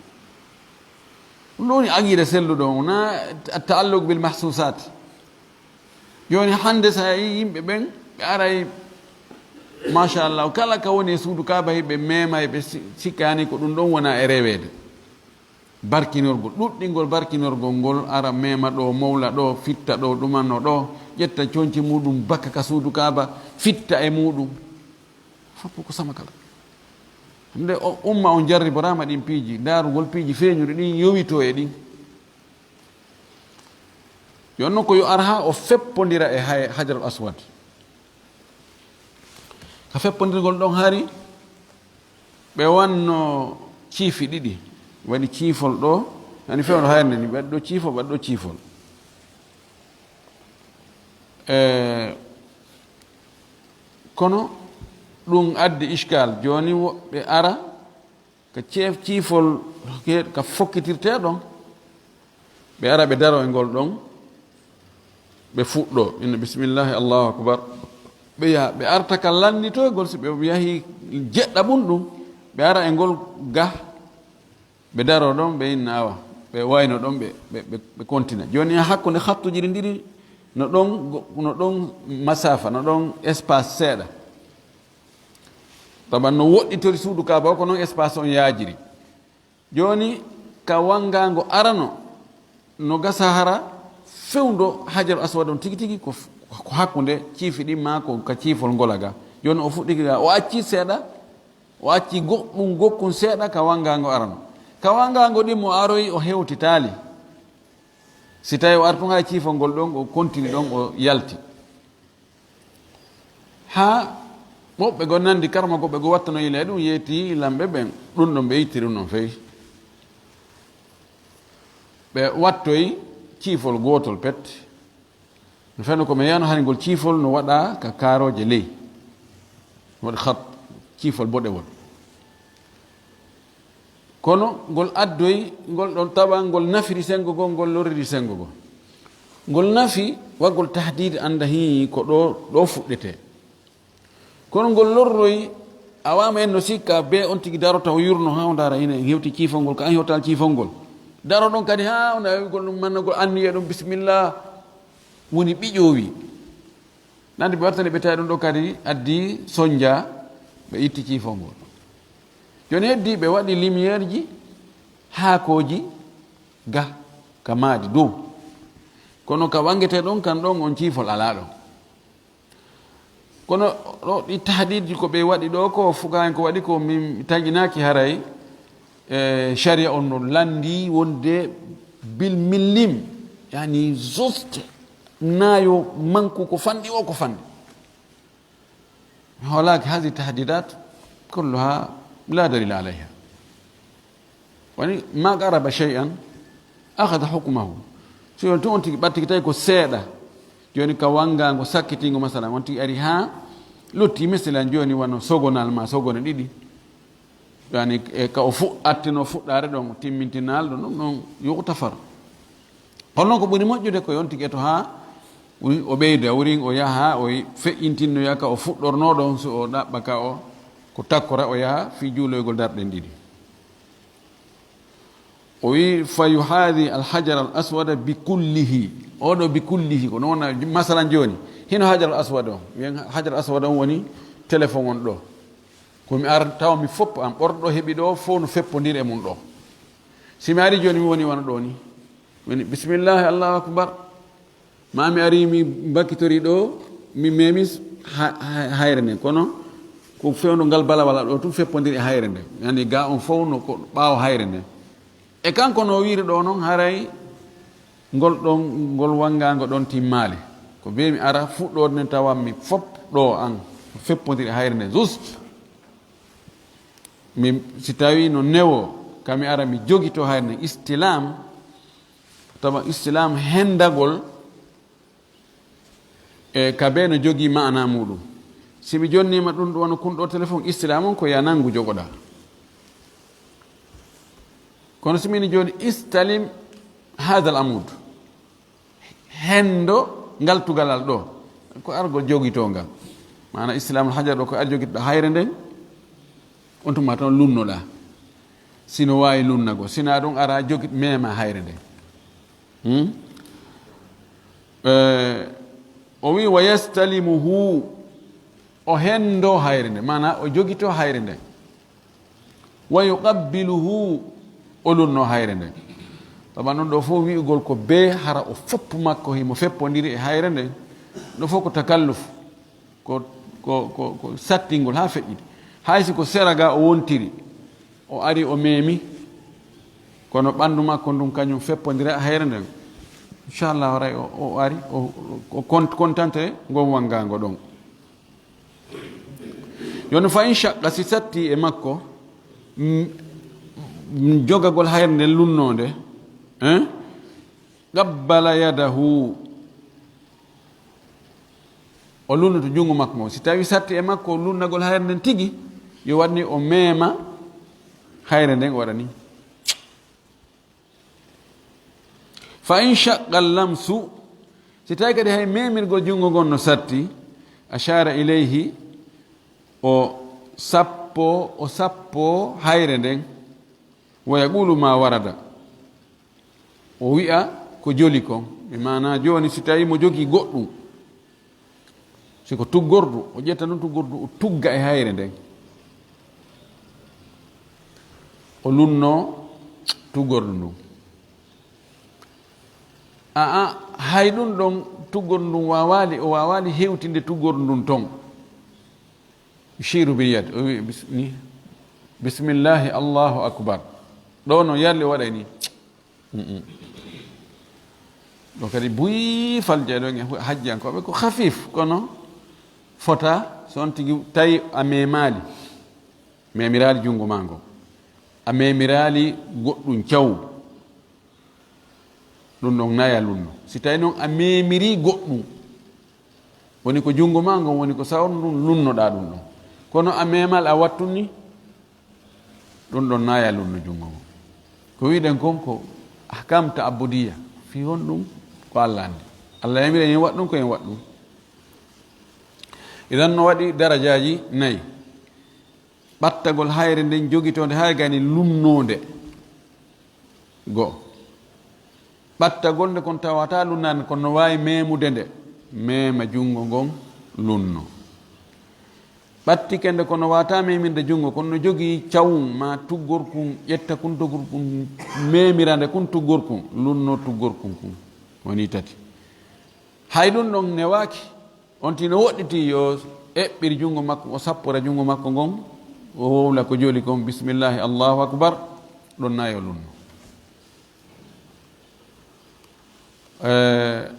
Ɗum ɗo woni aqiida selluɗo on, wonaa ta'alluq bil mahsusat. Jooni hannde so a yii yimɓe ɓen, ɓe aray, machallah, kala ka woni e suudu Kaaba, ɓe meema, ɓe si-, sikkaani ko ɗum ɗon wona e reweede. Barkinorgol, ɗuɗɗingol barkinorgol ngol, ara meema ɗo, mowla ɗo, fitta ɗo, ɗumanno ɗo, ƴetta conci muɗum, bakka ka suudu Kaaba, fitta e muɗum. Foppu ko sama kala. Hannde o, umma on jarriboraama ɗin piiji, ndaarugol piiji feeñuɗi ɗin, yowitoo e ɗin. Yo non ko yo ar haa o feppondira e hay-, Hajarul Aswad. Ka feppondirgol ɗon hari, Ɓe wanno ciifi ɗiɗi, waɗi ciifol ɗoo, yani fewndo hayrnde ni, ɓe waɗi ɗoo ciifol, ɓe waɗi ɗoo ciifol. E, kono ɗum addi iskal. Jooni woɓɓe ara ka ceef ciifol ke-, ka fokkitirtee ɗon, ɓe ara ɓe daro e ngol ɗon, ɓe fuɗɗo, inna bismillahi, Allahu akbar. Ɓe yaha, ɓe arta ka lannitoygol, si ɓe yahi jeɗɗa ɓun ɗum, ɓe ara e ngol gah, ɓe daro ɗon, ɓe inna awa, ɓe wayno ɗon, ɓe, ɓe, ɓe, ɓe kontina. Jooni e hakkunde hattuji ɗin ɗiɗi, no ɗon go-, no ɗon masafa, no ɗon espace seeɗa. Taban no woɗɗitori suudu Kaaba o, ko non espace on yaajiri. Jooni, ka wangaango arano, no gasa hara fewndo Hajar Aswad on tigi tigi ko f-, ko hakkunde ciifi ɗin maa ko ka ciifol ngola ga. Jooni, o fuɗɗike ga, o acci seeɗa, o acci goɗɗum gokkun seeɗa ka wangaango arano. Ka wangaango ɗin mo aroyi, o hewtitaali. Si tawi o artun hay ciifol ngol ɗon, o kontini ɗon, o yalti. Haa woɓɓe goo nandi karma goɓɓe goo wattano ila e ɗum yeeti lamɓe ɓen, ɗum ɗon ɓe ittiri ɗum non fey. Ɓe wattoyi ciifol gootol pet. No feno ko mi yano hani ngol ciifol no waɗa ka kaarooje ley. Waɗi khat, ciifol boɗewol. Kono ngol addoyi, ngol ɗon tawa, ngol nafiri sengo goo, ngol lorriri sengo goo. Ngol nafi, wa ngol tahdid annda hii ko ɗoo, ɗoo fuɗɗetee. Kono ngol lorroyi, a waama en no sikka bee on tigi darota o yurno haa o ndaara ina en hewti ciifol ngol, ka an hewtal ciifol ngol. Daro ɗon kadi haa o nawi gol ɗum mannagol anniye ɗum, bismillah, woni ɓiƴoowi. Nandi ɓe wattani ɓe tawi ɗum ɗo kadi addi sonja, ɓe itti ciifol ngol. Jooni heddi ɓe waɗi lumière ji, haakooji, ga, ka maadi dow. Kono ka wangetee ɗon, kan ɗon on ciifol alaa ɗon. Kono ɗo ɗi tahdiidji ko ɓe waɗi ɗo ko fuka en ko waɗi ko min taƴinaaki haray, e, sharia on no lanndi wonde bil millim, yani juste, naayo manku ko fanɗi o ko fanɗi. Hoolaaki, haadi tahdiidat kulluha la dalila alayha. Woni, ma qaraba shay'an akhadha hukmahu. So yon tun on tigi ɓattiki tawi ko seeɗa, jooni ka wanngaango sakkitingo, masalan, on tigi ari haa lutti, misalan, jooni wano sogonal ma sogone ɗiɗi. Yani, e ka o fu-, attino fuɗɗaare ɗon, timmintinal ɗon, ɗum ɗon yuktafar. Kono noon ko ɓuri moƴƴude ko yon tigi eto haa o ɓeyda, wurin o yaha, o feƴƴintinnoya ka o fuɗɗornoo ɗon, so o ɗaɓɓa ka o, ko takkora o yaha fii juuloygol darɗen ɗiɗi. O wi'i, "Fa yuhaadi al hajar al aswada bi kullihi." Oɗo bi kullihi, ko noon wona, masalan jooni, hino hajar al aswada on. Wi'en hajar al aswada on woni téléphone on ɗo. Ko mi ar-, tawa mi foppo an, ɓorɗo heɓi ɗo, fof no feppondiri e mum ɗo. Si mi ari jooni, mi woni wano ɗo ni. Mi woni, "Bismillahi, Allahu akbar." Ma mi ari mi bakkitori ɗo, mi memi ha-, ha-, hayre nden. Kono ko fewndo ngal balawala ɗo tun feppondiri e hayre nden. Yani ga on fow no ko ɓaawo hayre nden. E kanko no wiiri ɗo non, haray ngol ɗon, ngol wangaango ɗon timmaali. Ko bee mi ara fuɗɗoode nden tawa mi fop ɗo an feppondiri e hayre nden. Just. Mi, si tawi no newo, ka mi ara mi jogito hayre nden. Istilam, tawa istilam hendagol, e ka bee no jogii maana muɗum. Si mi jonniima ɗum, ɗum wano kun ɗo telefon, istilam on ko ya nangu jogoɗaa. Kono si min jooni, "Istalim hadal amud." Hendo ngal tugalal ɗo. Ko argol jogito ngal. Maana islamul hajar ɗo ko ar jogitoɗaa hayre nden. On tuma tan lunnoɗaa. Sino waawi lunnagol. Sina ɗum ara jogit mema hayre nden. Hmm? Eh, o wi, "Wa yastalimuhu", o hendo hayre nden, maana o jogito hayre nden. "Wa yuqabbiluhu", o lunno hayre nden. Tawa non ɗo fof wi'ugol ko bee hara o foppu makko himo feppondiri e hayre nden. Ɗo fof ko takalluf. Ko, ko, ko, ko sattingol haa feƴƴiti. Hay si ko sera ga o wontiri, o ari o memi, kono ɓandu makko ndun kañum feppondira e hayre nden. Inchallah, haray o, o ari, o, o kon-, kontante ngon wangaango ɗon. Yo no fa in shaqqa, si satti e makko, mm, mm, jogagol hayre nden lunnoonde, eh? Qabbala yadahu, o lunnoto junngo makko ngon. Si tawi satti e makko lunnagol hayre nden tigi, yo waɗ ni o meema hayre nden, o waɗa ni. Fa in shaqqa lamsu, si tawi kadi hay meemirgol junngo ngon no satti, ashara ilayhi, o sappo, o sappo hayre nden, wa yaqulu ma warada, o wi'a ko joli kon. Bi maana jooni si tawi mo jogii goɗɗum, si ko tuggordu, o ƴetta ɗum tuggordu, o tugga e hayre nden. O lunnoo tuggordu ndun. Aa, hay ɗum ɗon tuggordu ndun waawaali, o waawaali hewtinde tuggordu ndun ton. Yushiru bil yad, o wi'i, bis-, ni, "Bismillahi, Allahu akbar." Ɗo no yarli o waɗay ni. Mm-mm. Ɗo kadi buy falja ɗon e hu-, hajjankooɓe ko khafif, kono fota so on tigi tawi a memaali, memiraali junngo maa ngon, a memiraali goɗɗum caw, ɗum ɗon naya lunno. Si tawi non a memirii goɗɗum, woni ko junngo maa ngon woni ko sawru ndun, lunnoɗaa ɗum ɗon. Kono a memal a wattun ni, ɗum ɗon naya lunno junngo ngon. Ko wi'ɗen kon ko ahkam ta'abbudiyya, fii honɗum ko Alla anndi. Alla yamiri en waɗ ɗum, ko en waɗ ɗum. Idan no waɗi darajaaji nayi. Ɓattagol hayre nden jogitoonde hay gani lunnoonde. Go'o. Ɓattagol nde kon tawata lunnaande, kono no waawi meemude nde, meema junngo ngon, lunno. Ɓattike nde, kono waawataa meemirde junngo, kono no jogii cawun maa tuggorkun, ƴetta kun tuggorkun, meemira nde kun tuggorkun, lunno tuggorkun kun. Wonii tati. Hay ɗun ɗon newaaki. On tigi no woɗɗitii yo eɓɓir junngo makko, o sappora junngo makko ngon, o wowla ko joli kon, "Bismillahi, Allahu akbar," ɗon na yo lunno. Eh,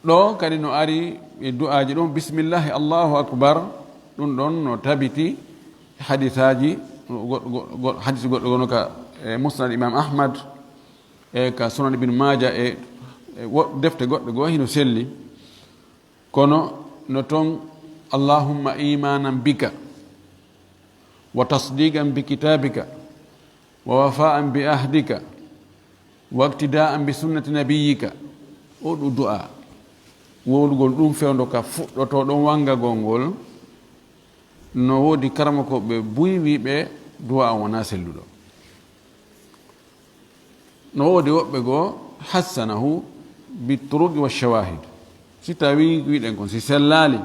ɗo kadi no ari e du'aaji ɗon, "Bismillahi, Allahu akbar," ɗun ɗon no tabiti hadisaaji goɗɗo, goɗɗo, goɗɗo, hadisi goɗɗo gono ka, eh, Musnad Imam Ahmad, e ka Sunan Ibn Maaja, e, e wo-, defte goɗɗe goo hino selli. Kono no ton, "Allahumma imanan bika, wa tasdiqan bi kitabika, wa wafaan bi ahdika, wa iqtidaan bi sunnati nabiyyika." O ɗu du'a. Wowlugol ɗum fewndo ka fuɗɗotoo ɗon wangagol ngol. No woodi karamokooɓe buy wiiɓe du'a on wonaa selluɗo. No woodi woɓɓe goo, "hassanahu bi turuqi wa shawahid." Si tawi wi'ɗen kon, si sellaali,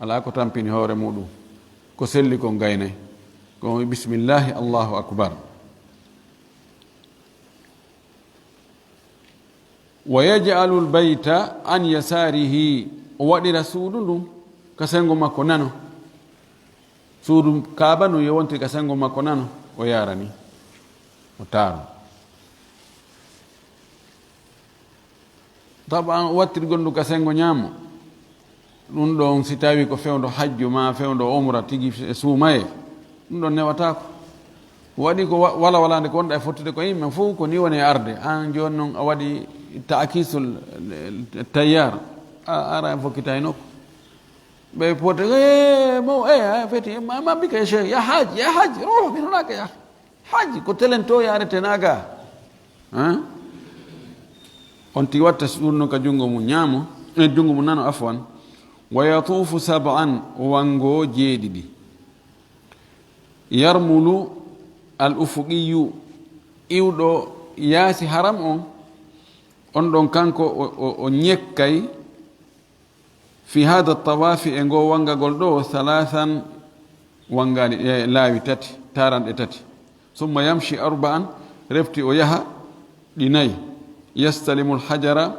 alaa ko tampini hoore muɗum, ko selli kon gaynay. Ko on wi'i, "Bismillahi, Allahu akbar." "Wa yaj'alul bayta an yasarihi." O waɗira suudu ndun ka sengo makko nano. Suudu Kaaba ndun yo wontir ka sengo makko nano, o yaarani, o taaro. Taban, o wattirgol ndu ka sengo ñaamo. Ɗun ɗon, si tawi ko fewndo hajju maa fewndo umra tigi e suumayee, ɗun ɗon newataako. Waɗi ko wa-, walawalaande ko wonɗa e fottude ko yimɓe fow, ko ni woni e arde. An jooni non a waɗi ta'kisul, eh, tayyar, a ara en fokkita e nokku. Ɓe pote, "Eh, mo, eh, a feti, ma, ma bika ya sheikh, ya haj, ya haj, oh, mi hunaka ya haj, ko telento ya rete naga." Hein? On tigi watta suudu ndun ka junngo mun ñaamo, eh, junngo mun nano, afwan. "Wa yatufu sab'an," o wango jeeɗiɗi. "Yarmulu al ufuqiyyu," iwɗo yaasi haram on, on ɗon kanko o, o, o ñekkay, "fi hada tawafi," e ngo wangagol ɗo, "thalathan," wangaani e laawi tati, taranɗe tati. "Summa yamshi arba'an," refti o yaha ɗi nayi. "Yastalimu al hajara,"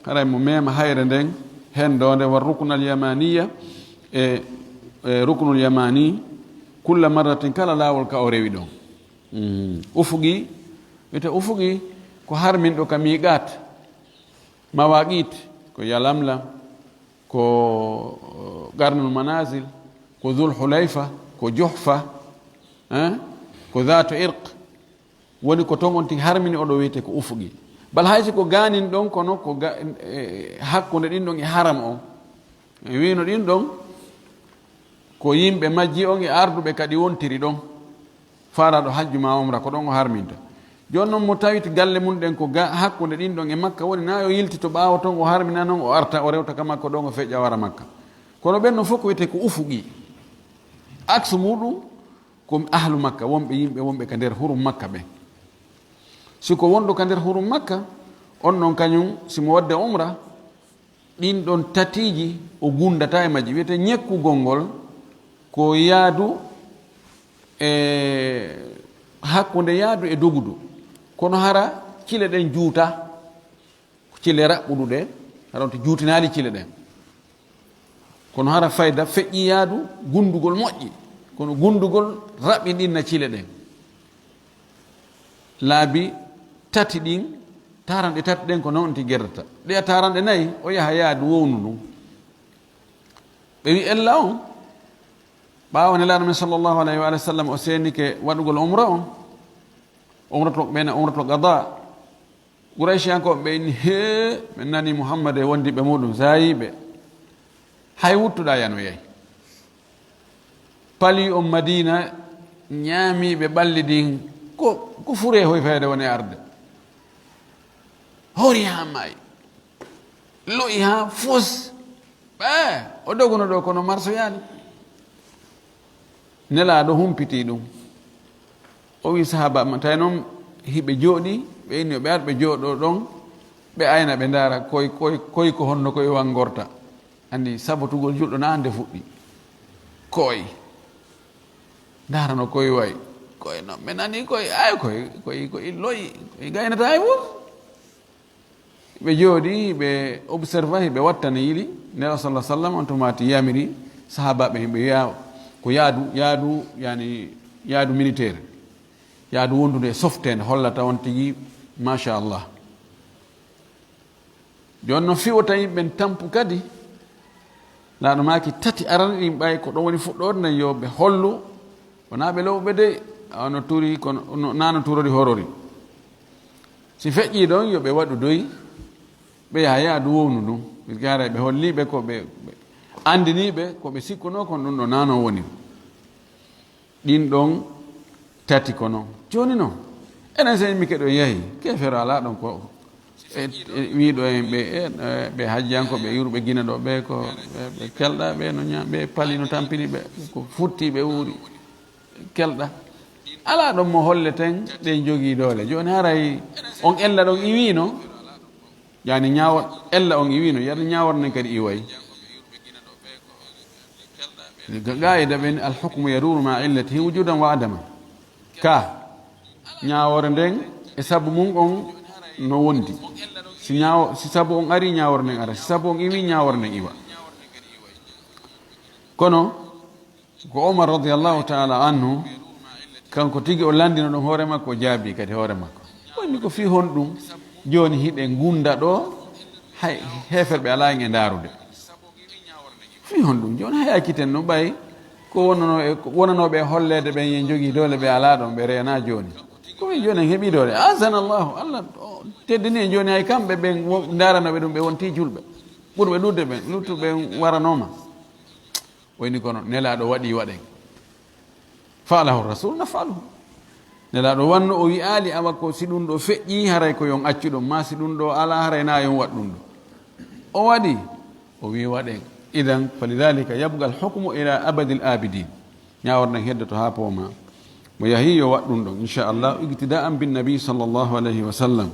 haray mo meema hayre nden hendoonde, "wa rukna al yamaniya," e, e ruknul yamani, "kulla marratin," kala laawol ka o rewi ɗon. Mm. Ufuqi, wiyete ufuqi ko harminɗo ka miqat, mawaqit, ko Yalamlam, ko, eh, Qarnul Manazil, ko Dhul Hulayfa, ko Juhfa, eh? Ko Zaatu Irq woni ko ton on tigi harmini, o ɗo wi'etee ko ufuqi. Bal hay si ko gaanin ɗon, kono ko ga-, e, hakkunde ɗin ɗon e haram on. E wiino ɗin ɗon, ko yimɓe majji on e arduɓe kadi wontiri ɗon. Faalaɗo hajju ma umra, ko ɗon o harminta. Jooni non mo tawiti galle mun ɗen ko ga-, hakkunde ɗin ɗon e Makka woni, na yo yiltito ɓaawo ton, o harmina non, o arta, o rewta ka Makka, ɗon o feƴƴa wara Makka. Kono ɓen non fof ko wi'etee ko ufuqi. Aksu muɗum, ko ahlu Makka, wonɓe yimɓe wonɓe ka nder hurum Makka ɓen. Si ko wonɗo ka nder hurum Makka, on ɗon kañum, si mo waɗde umra, ɗin ɗon tatiiji o gundata e majji. Wi'etee ñekkugol ngol ko yaadu e hakkunde yaadu e dogudu. Kono hara cile ɗen juuta. Ko cile raɓɓuɗuɗe, hara on to juutinaali cile ɗen. Kono hara fayda feƴƴi yaadu gundugol moƴƴi, kono gundugol raɓɓinɗinna cile ɗen. Laabi tati ɗin, taranɗe tati ɗen ko non ti gerdata. Ɗe a taranɗe nayi, o yaha yaadu wownu ndun. Ɓe wi ella on, ɓaawo Nelaaɗo men sallallahu alayhi wa sallam o seenike waɗugol umra on, umratul, ɓen umratul qada, Qurayshiyankooɓe ɓe inni, "Hee, men nani Muhammad e wondiɓɓe muɗum, zaayiiɓe. Hay wuttuɗaa yanoyay. Palii on Madiina, ñaamiiɓe ɓalli ɗin, ko, ko furee hoy fayde woni arde. Hoori haa maayi, lo'i haa fos. Ɓe, o doguno ɗo kono marsoyaali." Nelaaɗo humpitii ɗum. O wi'i sahaaba ma, tawi non hiɓe jooɗii, ɓe inni yo ɓe ar ɓe jooɗoo ɗon, ɓe ayna ɓe ndaara koy, koy, koy ko honno koy wangorta. Anndi sabotugol julɗo na nde fuɗɗi. Koy. Ndaara no koy wayi. Koy no, ɓe nani koy, ay koy, koy, koy lo'i, koy gaynataa e fof. Ɓe jooɗii, ɓe observa, ɓe wattani yili. Nela sallallahu sallam on tumaati yamiri sahaabaaɓe ɓe, ɓe wi'a ko yaadu, yaadu, yani, yaadu militaire, yaadu wondude e softeende, hollata on tigi, machallah. Jooni no fi'ota yimɓe ɓen tampu kadi, Laaɗo maaki tati arani ɗin ɓay ko ɗon woni fuɗɗoode nden, yo ɓe hollu, wonaa ɓe lowɓe dey, awa no turi, kono no, naa no turori horori. Si feƴƴii ɗon, yo ɓe waɗu doy, ɓe yaha yaadu wownu ndun. Ɓe gara ɓe holli ɓe ko ɓe, ɓe andinii ɓe, ko ɓe sikkunoo kon ɗun ɗon naa non woni. Ɗin ɗon tati ko non. Jooni non, enen sen mi keɗo yahi, keefeero alaa ɗon ko e, e wiiɗo en ɓe, e, e, ɓe hajjanko, ɓe yurɓe Gine ɗo, ɓe ko, ɓe, ɓe kelɗa, ɓe no ña-, ɓe pali no tampini, ɓe ko futti, ɓe wuuri, kelɗa. Alaa ɗon mo holleten ɗen jogii doole. Jooni haray on ella ɗon iwiino, yani ñaawor, ella on iwiino, yata ñaawor nen kadi iway. Ga-, gaayida ɓen, "Al hukmu yaduru ma illatihi wujudan wa adama." Ka ñaawoore nden e sabu mun on no wondi. Si ñaawo-, si sabu on ari, ñaawoore nden ara. Si sabu on iwi, ñaawoore nden iwa. Kono ko Omar radiyallahu ta'ala anhu, kanko tigi o landino ɗum hoore makko, o jaabi kadi hoore makko. O inni ko fii honɗum jooni hiɗen gunda ɗo, hay heeferɓe alaa en e ndaarude. Fii honɗum jooni hay acciten no ɓay ko wonano e, ko wonanooɓe e holleede ɓen yen jogii doole ɓe alaa ɗon, ɓe reenaa jooni. Ko ɓe jooni en heɓii doole. Azana Allahu, Allah o teddini en jooni hay kamɓe ɓen wo-, ndaaranooɓe ɗum ɓe wontii julɓe. Ɓurɓe ɗuuɗde ɓen, luttuɓe ɓen waranooma. O inni kono Nelaaɗo waɗii waɗen. Fa'alahu Rasul, naf'aluhu. Nelaaɗo wanno o wi'aali awa ko si ɗum ɗo feƴƴii haray ko yon accu ɗum, maa si ɗum ɗo alaa haray naa yon waɗ ɗum ɗo. O waɗi, o wi'i waɗen. Idan, falidhalika yabqa al-hukmu ila abadil abidin. Ñaawor nden heddoto haa poomaa. Mo yahi yo waɗ ɗum ɗon, inchallah, iqtida'an bin nabi sallallahu alayhi wa sallam.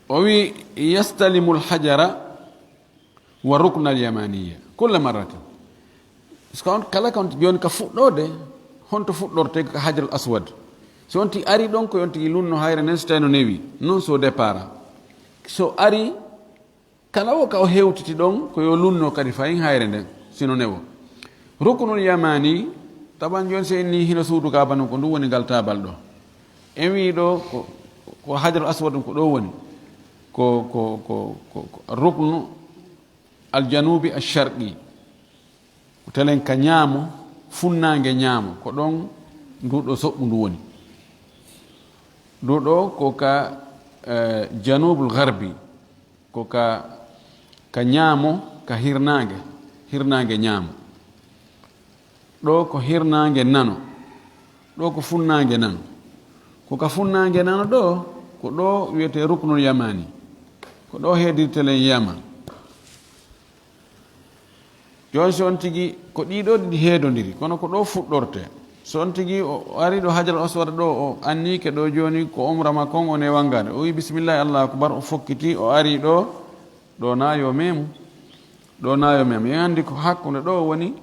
O wi'i, "Yastalimu al-hajara wa rukna al-yamaniya kulla marratin." Parce que on kala kon jooni ka fuɗɗoode, honto fuɗɗorte ka Hajarul Aswad. So on tigi ari ɗon, ko on tigi lunno hayre nden, so tawi no newi. Non so départ. So ari, kala wo ka o hewtiti ɗon, ko yo lunno kadi fayin hayre nden, sino newo. Ruknul yamani, taban jooni se inni hino suudu Kaaba non, ko ndu woni ngal taabal ɗo. En wii ɗo ko, ko Hajarul Aswad ko ɗo woni. Ko, ko, ko, ko, ko ruknu al janubi al sharqi. Ko Telen ka ñaamo, funnaange ñaamo, ko ɗon ndu ɗo soɓɓu ndu woni. Ndu ɗo ko ka, eh, janubul garbi, ko ka, ka ñaamo, ka hirnaange, hirnaange ñaamo. Ɗo ko hirnaange nano, ɗo ko funnaange nano. Ko ka funnaange nano ɗo, ko ɗo wiyetee ruknul yamani. Ko ɗo heedirtelen Yaman. Jooni, so on tigi, ko ɗii ɗoo ɗiɗi heedondiri, kono ko ɗoo fuɗɗortee. So on tigi o ari ɗo Hajar Aswad ɗoo, o anniike ɗoo jooni ko umra makko on, on e wanngaade. O wi'i, "Bismillahi, Allahu Akbar," o fokkiti, o ari ɗoo, ɗoo na yo meemu, ɗoo na yo meemu. En anndi ko hakkunde ɗoo woni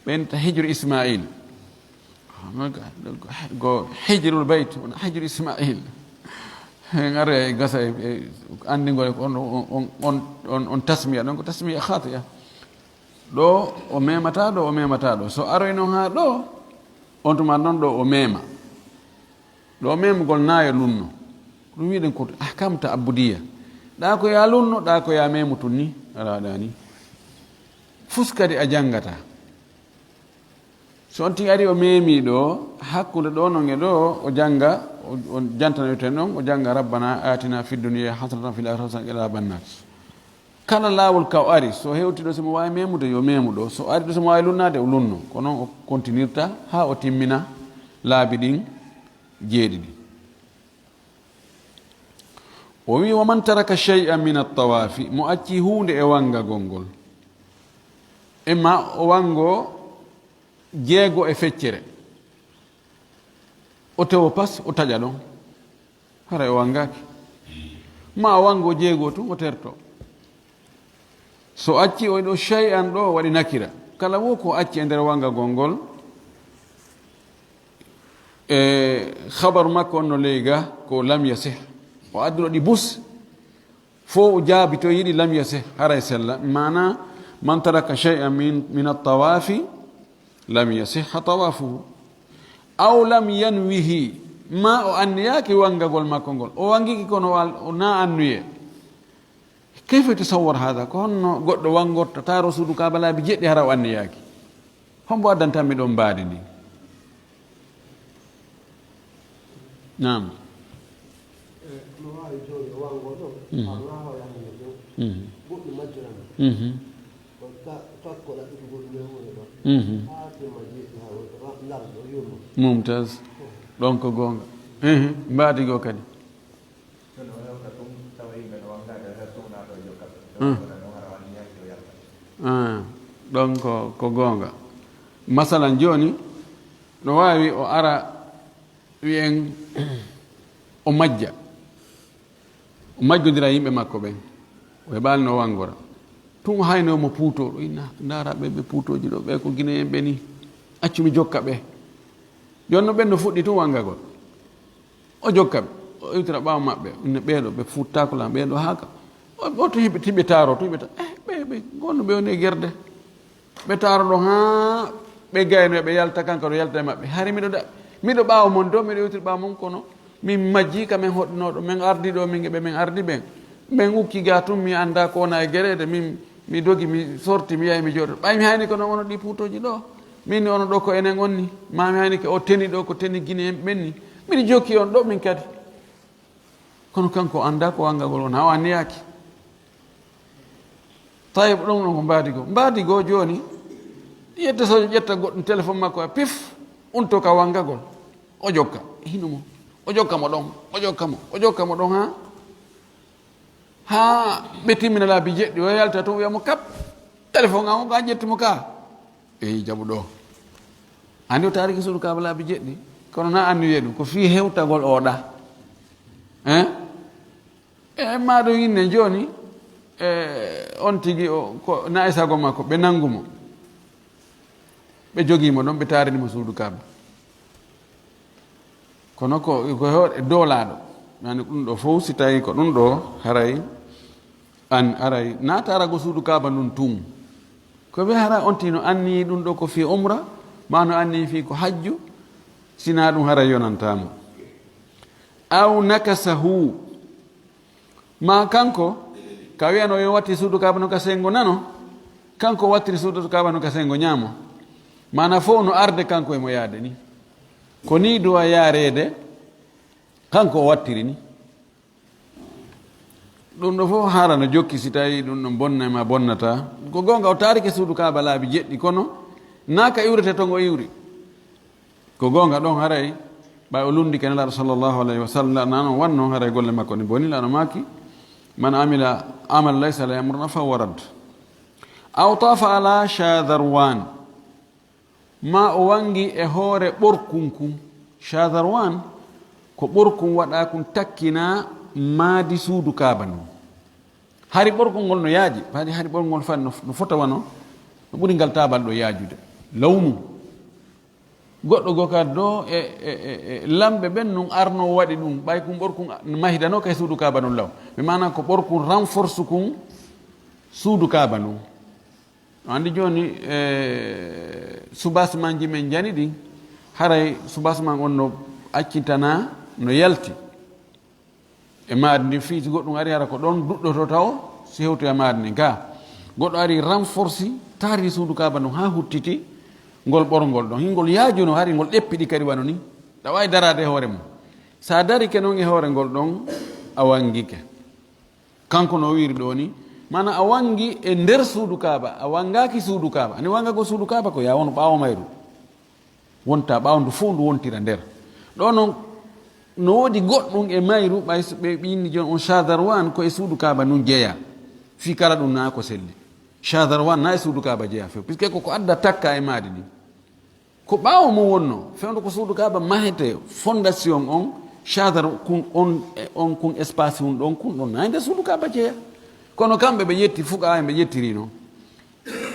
ɓen ta Hijru Ismail. Go Hijrul Bayt, wona Hijru Ismail. En ara e gasa e, e anndingol on, on, on, on, on tasmiya, ɗon ko tasmiya khati'a. Ɗo o memata ɗo, o memata ɗo. So aroy non haa ɗo, on tuma non ɗo o mema. Ɗo memugol na yo lunno. Ɗum wiɗen ko ahkam ta'abbudiyya. Ɗa ko ya lunno, ɗa ko ya memu tun ni, ala ɗa ni. Fus kadi a jangata. So on tigi ari o memi ɗo, hakkunde ɗo non e ɗo, o janga, o, o jantanoyten ɗon, o janga, "Rabbana atina fid dunya hasanatan fil akhirati hasanatan ila bannar." Kala laawol ka o ari, so hewti ɗo, so mo waawi memude, yo memu ɗo. So ari ɗo, so mo waawi lunnaade, o lunno. Ko non o kontinirta haa o timmina laabi ɗin jeeɗiɗi. O wi'i, "Wa man taraka shay'an min at-tawaafi," mo acci huunde e wangagol ngol. Imma o wango jeego e feccere. O tewo pas, o taƴa ɗon. Haray o wangaaki. Ma o wango jeego tun, o terto. So acci o ɗo shay'an ɗo, o waɗi nakira. Kala wo ko acci e nder wangagol ngol, e khabaru makko on no ley ga, ko lam yasih. O adduno ɗi bus, fo o jaabi to yiɗi lam yasih, haray sella. Maana, "Man taraka shay'an min, min at-tawaafi, lam yasihha tawaafuhu." Aw lam yanwihi, ma o anniyaaki wangagol makko ngol. O wangiki kono o al-, o na annuye. Kayfa yatasawwar haadha? Ko honno goɗɗo wangorta taaro suudu Kaaba laabi jeɗɗi hara o anniyaaki? Hombo addantammi ɗon mbaadi ndi? Naam. E, no waawi jooni o wangoo ɗon, Mhm. haa ŋaahoya hannde ɗon, Mhm. goɗɗum majjirano. Mhm. O ta-, takko ɗaɓɓitugol newuure ɗon. Mhm. Haa timma jeeɗi haa wonta ra-, larɗo yurmo. Mumtaz. Ɗon ko goonga. Mhm. Mbaadi goo kadi. Kono o hewta tun, tawa yimɓe no wangaade, o hewta tun, naata o jokka ɓe. Ɗon Hmm. ko wona ɗon, hara o anniyaaki o yalta. Ah, ɗon ko, ko goonga. Masalan, jooni, no waawi o ara, wi'en, o majja. O majjondira yimɓe makko ɓen. O heɓaali no wangora. Tun o hayno mo puutoo. Ɗo inna, ndaara ɓe, ɓe puutooji ɗo, ɓe ko Gineyen ɓe ni. Accu mi jokka ɓe. Jooni no ɓen no fuɗɗi tun wangagol. O jokka ɓe, o iwtira ɓaawo maɓɓe, ne ɓee ɗo, ɓe futtaako lan, ɓee ɗo haaka. O, o to hiɓe, hiɓe taaro, to hiɓe ta-, eh, ɓe, ɓe, ngonno ɓe woni e gerde. Ɓe taaro ɗo haa ɓe gayno, ɓe yalta, kanko ɗo yalta e maɓɓe. Hari miɗo da-, miɗo ɓaawo mon do, miɗo iwtira ɓaawo mon, kono min majji ka men hoɗnoo ɗo, men ardi ɗo, min ɓe men ardi ɓen. Men ukki ga tun, mi anndaa ko wona e gereede, min Mi dogi, mi sorti, mi yahi, mi jooɗo. Ɓay mi hayni ko non onon ɗi puutooji ɗo. Min ni onon ɗo ko enen on ni. Ma mi hayni ko o teni ɗo, ko teni Gine en ɓen ni. Miɗo jokki on ɗo min kadi. Kono kanko anndaa ko wangagol on, haa o anniyaaki. Tayib, ɗon ɗon ko mbaadi goo. Mbaadi goo jooni, yetta so ƴetta goɗɗum téléphone makko, a pif, unto ka wangagol. O jokka. Hino mo. O jokka mo ɗon. O jokka mo. O jokka mo ɗon, haa? Haa ɓe timmina laabi jeɗɗi, o yalta tun, wi'a mo kap, téléphone an on ko an ƴetti mo ka? Eyi, jaɓu ɗo. Anndi o taarike suudu Kaaba laabi jeɗɗi, kono na anniye ɗum, ko fii hewtagol o ɗa. Hein? E maa ɗum inne jooni, e on tigi o, ko na e sago makko, ɓe nanngu mo. Ɓe jogii mo ɗon, ɓe taarini mo suudu Kaaba. Kono ko, ko hoore doolaaɗo. Yani ɗum ɗo fof, si tawii ko ɗum ɗo, haray an, haray naata arago suudu Kaaba ndun tun. Ko ɓe hara on tino anni ɗum ɗo ko fii umra, maa no anni fii ko hajju, si naa ɗum haray yonantaa mo. Aw nakasahu, Ma kanko, ka wi'ano yo watti suudu Kaaba no ka sengo nano, kanko wattiri suudu Kaaba no ka sengo ñaamo. Maana fow no arde kanko e mo yaade ni. Ko nii du'a yaareede, kanko o wattiri ni. Ɗum ɗo fof haala no jokki, si tawii ɗum ɗon bonna e ma bonnataa. Ko goonga, o taarike suudu Kaaba laabi jeɗɗi, kono naa ka iwrete ton o iwri. Ko goonga ɗon haray, ɓay o lunndike Nelaaɗo sallallahu alayhi wa sallam, na non wannoo haray golle makko ɗin boni, Nelaaɗo maaki, "Man amila amalan laysa alayhi amruna fahuwa radd." Aw tafa ala Shadharwan. Maa o wangi e hoore ɓorkun kun. Shadharwan ko ɓorkun waɗaa kun takkinaa maadi suudu Kaaba ndun. Hari ɓorkol ngol no yaaji, hari, hari ɓorkol ngol fan no, no fota wano, no ɓuri ngal taabal ɗo yaajude. Lawmu. Goɗɗo goo kadi ɗo e, e, e, e lamɓe ɓen nun arnoo waɗi ɗum, ɓay kun ɓorkun mahidanoo kay suudu Kaaba ndun law. Ɓe maanaa ko ɓorkun renforce kun suudu Kaaba ndun. No anndi jooni, e, soubassement ji men jani ɗin, haray soubassement on no accintanaa, no yalti e maadi ndin, fii si goɗɗum ari, hara ko ɗon duɗɗotoo tawo, si hewtoya maadi ndin. Ka goɗɗo ari renforce, taarni suudu Kaaba ndun haa huttiti ngol ɓorngol ɗon. Hingol yaajuno, hari ngol ɗeppiɗi kadi wano ni. Ɗa waawi daraade e hoore mum. Sa darike non e hoore ngol ɗon, a wangike. Kanko no wiiri ɗoo ni, maana a wangi e nder suudu Kaaba, a wangaaki suudu Kaaba. Ani wangagol suudu Kaaba ko yaa wonu ɓaawo mayru. Wonta ɓaawo ndu fow ndu wontira nder. Ɗoo non, no woodi goɗɗum e mayru, ɓay so ɓe ɓe inni jooni on Shadharwan ko e suudu Kaaba nun jeyaa. Fii kala ɗum naa ko selli. Shadharwan naa e suudu Kaaba jeyaa few, puisque ko ko adda takka e maadi ni. Ko ɓaawo mum wonnoo, fewndo ko suudu Kaaba mahetee, fondation on, shadar kun on, on kun espace hun ɗon, kun ɗon, naa e nder suudu Kaaba jeyaa. Kono kamɓe ɓe ƴetti fuqahaa en, ɓe ƴettiri non.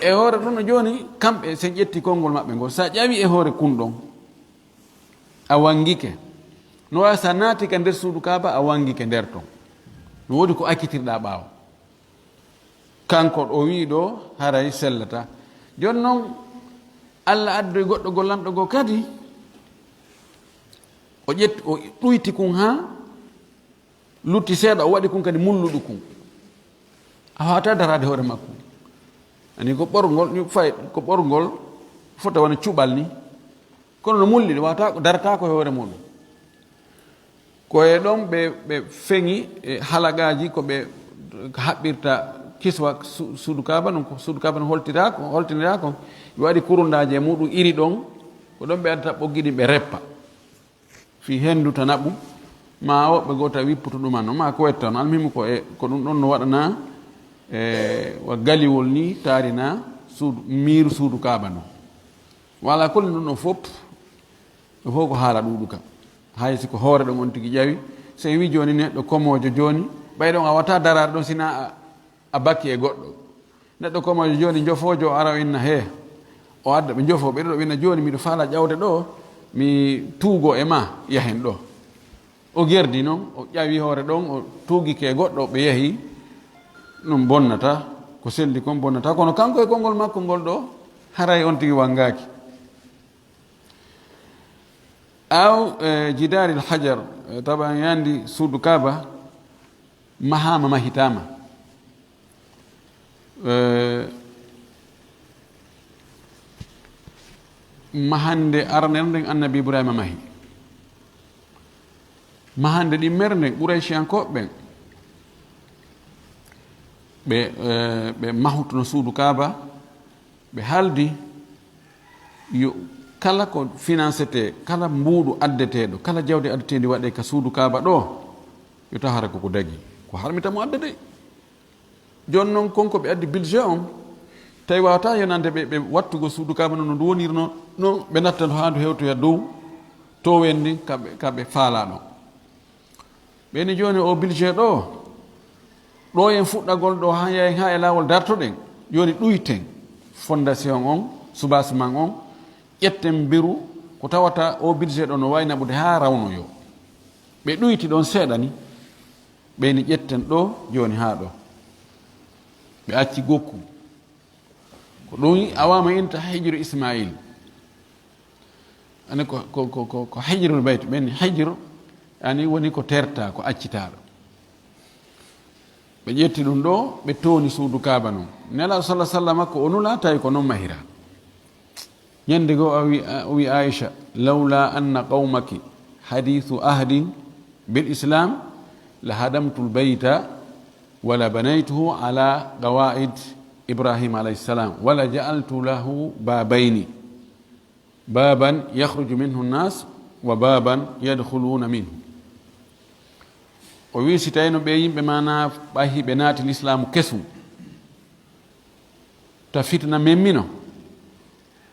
E hoore ɗum no jooni, kamɓe sen ƴetti konngol maɓɓe ngol, sa ƴawi e hoore kun ɗon, a wangike. No waawi sa naati ka nder suudu Kaaba, a wangike nder ton. No woodi ko accitirɗaa ɓaawo. Kanko o wi'i ɗoo haray sellataa. Jooni non, Alla addoyi goɗɗo gollanɗo goo kadi, o ƴetti, o ɗuyti kun haa lutti seeɗa, o waɗi kun kadi mulluɗo kun. A waawataa daraade hoore makko. Ani ko ɓorngol, ñu fay, ko ɓorngol fota wona cuɓal ni. Kono no mulli, wata ko darata ko e hoore muɗum. Ko e ɗon ɓe, ɓe feŋi e halagaaji ko ɓe haɓɓirta kiswa su-, suudu Kaaba, non ko suudu Kaaba no holtiraako, holtiniraa kon. Ɓe waɗi kurundaaji e muɗum iri ɗon, ko ɗon ɓe addata ɓoggi ɗin ɓe reppa. Fii henndu ta naɓu, maa woɓɓe goo ta wipputu ɗuman non, maa ko wetta non. Almuhimu ko e, ko ɗum ɗon no waɗanaa, e, wa galiwol nii taarinaa suudu, miiru suudu Kaaba non. Wa alaa kulli ɗum ɗon fof, ɗum fof ko haala ɗuuɗuka. Hay si ko hoore ɗon on tigi ƴawi, so en wii jooni neɗɗo komoojo jooni, ɓay ɗon a wata daraade ɗon sinaa a, a bakki e goɗɗo. Neɗɗo komoojo jooni njofoojo o ara o inna hee, o adda ɓe njofoo ɓe ɗiɗo o inna jooni miɗo faala ƴawde ɗoo, mi tuugoo e maa, yahen ɗoo. O gerdi non, o ƴawi hoore ɗon, o tuugike e goɗɗo, ɓe yahi. Ɗum bonnata, ko selli kon bonnata, kono kanko e konngol makko ngol ɗoo, haray on tigi wangaaki. Aw, e, jidaaril hajar, e, tawa en anndi suudu Kaaba mahaama, mahitaama. E, mahande aranere nden Annabi Ibrahima mahi. Mahande ɗimmere nden, Qurayshiyankooɓe ɓen, ɓe, e, ɓe mahutuno suudu Kaaba, ɓe haaldi yo kala ko finansetee, kala mbuuɗu addeteeɗo, kala jawdi addeteendi waɗee ka suudu Kaaba ɗoo, yo taw hara ko ko dagi. Ko harmita mo adda dey. Jooni non, kon ko ɓe addi budget on, tawi waawataa yonande ɓe, ɓe wattugol suudu Kaaba no, no ndu wonirnoo, non ɓe natta ndu haa ndu hewtoya dow toowen ndin ka ɓe, ka ɓe faalaa ɗon. Ɓe ni jooni oo budget ɗoo, ɗoo en fuɗɗagol ɗoo haa yahen haa e laawol dartoɗen. Jooni ɗuyten fondation on, soubassement on, ƴetten mbiru ko tawata oo budget ɗoo no waawi naɓude haa rawnoyoo. Ɓe ɗuyti ɗon seeɗa ni. Ɓe ni ƴetten ɗoo jooni haa ɗoo. Ɓe acci gokku. Ko ɗum awaama inta hijru Ismaayil. Ani ko, ko, ko, ko, ko hijrul bayt, ɓen hijru, ani woni ko terta, ko accitaaɗo. Ɓe ƴetti ɗum ɗoo, ɓe tooni suudu Kaaba non. Nelaaɗo sallallaahu alayhi wa sallam ko o nulaa, tawi ko non mahiraa. Ñande goo o wi, o wi Aisha, "Lawla anna qawmaki hadithu ahdin bil Islam, la hadamtu al bayta, wa la banaytuhu ala qawaid Ibrahim alayhi salam, wa la ja'altu lahu babayni, baban yakhruju minhu an-nas, wa baban yadkhuluna minhu." O wi, "Si tawino ɓe yimɓe ma na ɓahi ɓe naati lislaamu kesu, ta fitina memmino,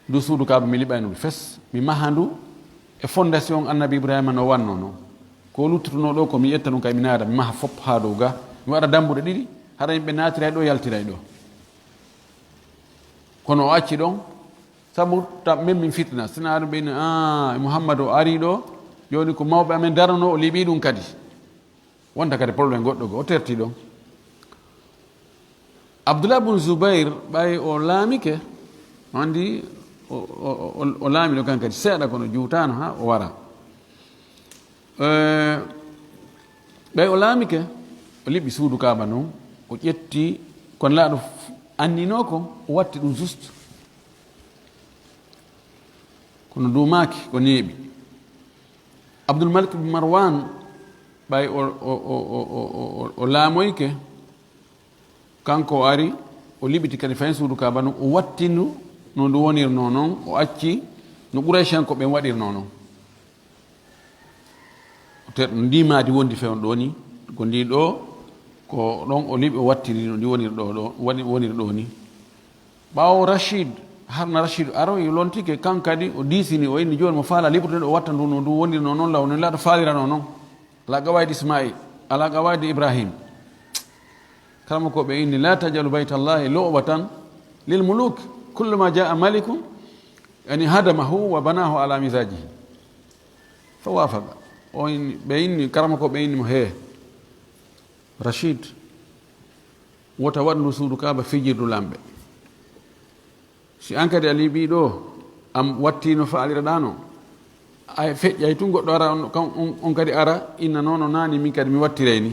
ndu suudu Kaaba mi liɓayno ndu fes, mi maha ndu e fondation Annabi Ibrahima no wanno non. Ko luttutunoo ɗoo ko mi ƴetta ɗum kay mi naada, mi maha fop haa dow ga, mi waɗa dambuɗe ɗiɗi, hara yimɓe naatiray ɗoo, yaltiray ɗoo." Kono o acci ɗon, sabu ta memmin fitina. Sina ɗum ɓe inni, "Ah, Muhammadu o arii ɗoo, jooni ko mawɓe amen daranoo, o liɓii ɗum kadi." Wonta kadi problème goɗɗo goo, o terti ɗon. Abdullah bun Zubair, ɓay o laamike, o anndi o, o, o, o laami ɗo kan kadi seeɗa, kono juutaano haa o wara. Eh, ɓay o laamike, o liɓi suudu Kaaba non, o ƴetti kon laaɗo f-, anninoo kon, o watti ɗum juste. Kono duumaaki, ko neeɓi. Abdul Malik bin Marwan, ɓay o, o, o laamoyke, kanko o ari, o liɓiti kadi fahin suudu Kaaba non, o watti ndu no ndu wonirnoo non, o acci no Qurayshankooɓe ɓen waɗirnoo non. Te ndi maadi wondi fewndo ɗoo ni, ko ndi ɗoo, ko ɗon o liɓi, o wattiri no ndi woniri ɗoo, ɗoo, woni-, woniri ɗoo ni. Ɓaawo Rashid, Haruna Rashid aro, o lontike, kan kadi o diisini, o inni jooni mo faala liɓude, o watta ndu no ndu wonirnoo non, law no laaɗo faaliranoo non. Ala qawaid Ismail, ala qawaid Ibrahim. Karamokooɓe inni, "La tajalu baytallahi lu'batan lil muluk. Kullu ma jaa malikun, yani, hadamahu wa banahu ala mizajihi." Fa wafaqa. O inni, ɓe inni, karamokooɓe inni mo, "Hee, Rashid, wota waɗ ndu suudu Kaaba fijirdu lamɓe. Si an kadi a liɓii ɗoo, an wattii no faaliraɗaa non, a feƴƴay tun goɗɗo ara, on, kan, on, on kadi ara, inna non no naani min kadi mi wattiray ni.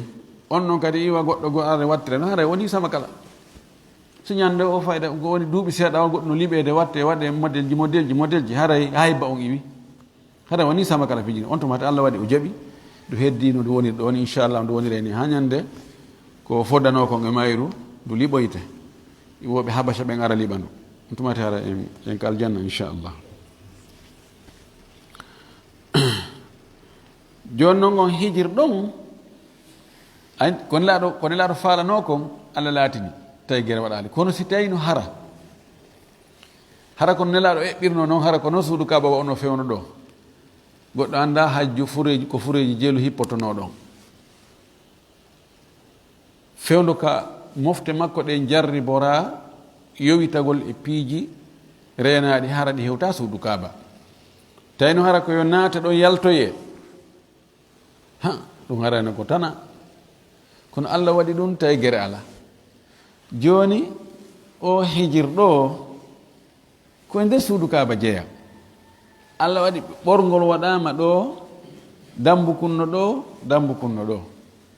On non kadi iwa goɗɗo goo ara wattiray no, haray wonii sama kala. Si ñande o fayda, ko woni duuɓi seeɗa o goɗɗo no liɓeede, watte, waɗe modelji, modelji, modelji, haray hayba on iwi." Hara woni sama kala fijini. On tuma te Allah waɗi o jaɓi, ndu heddii no ndu woniri ɗoo ni, inchallah, ndu woniri ni haa ñande ko foddanoo kon e mayru, ndu liɓoyte. Iwooɓe Habasha ɓen ara liɓa ndu. On tuma te hara en, en ka aljanna, inchallah. Jooni non ngon hijir ɗon, ay, ko Nelaaɗo, ko Nelaaɗo faalanoo kon, Allah laatini, tawi gere waɗaali. Kono si tawii no hara, Hara kono Nelaaɗo eɓɓirnoo non, hara ko non suudu Kaaba wa'unoo fewndo ɗoo. Goɗɗo anndaa hajju fureeji, ko fureeji jelu hippotonoo ɗon. Fewndo ka mofte makko ɗen jarriboraa yowitagol e piiji reenaaɗi, hara ɗi hewtaa suudu Kaaba. Tawi no hara ko yo naate ɗon yaltoyee. Ha, ɗum harayno ko tana. Kono Allah waɗi ɗum tawi gere alaa. Jooni, oo hijir ɗoo, ko e nder suudu Kaaba jeyaa. Allah waɗi ɓorngol waɗaama ɗoo, dambu kunno ɗoo, dambu kunno ɗoo.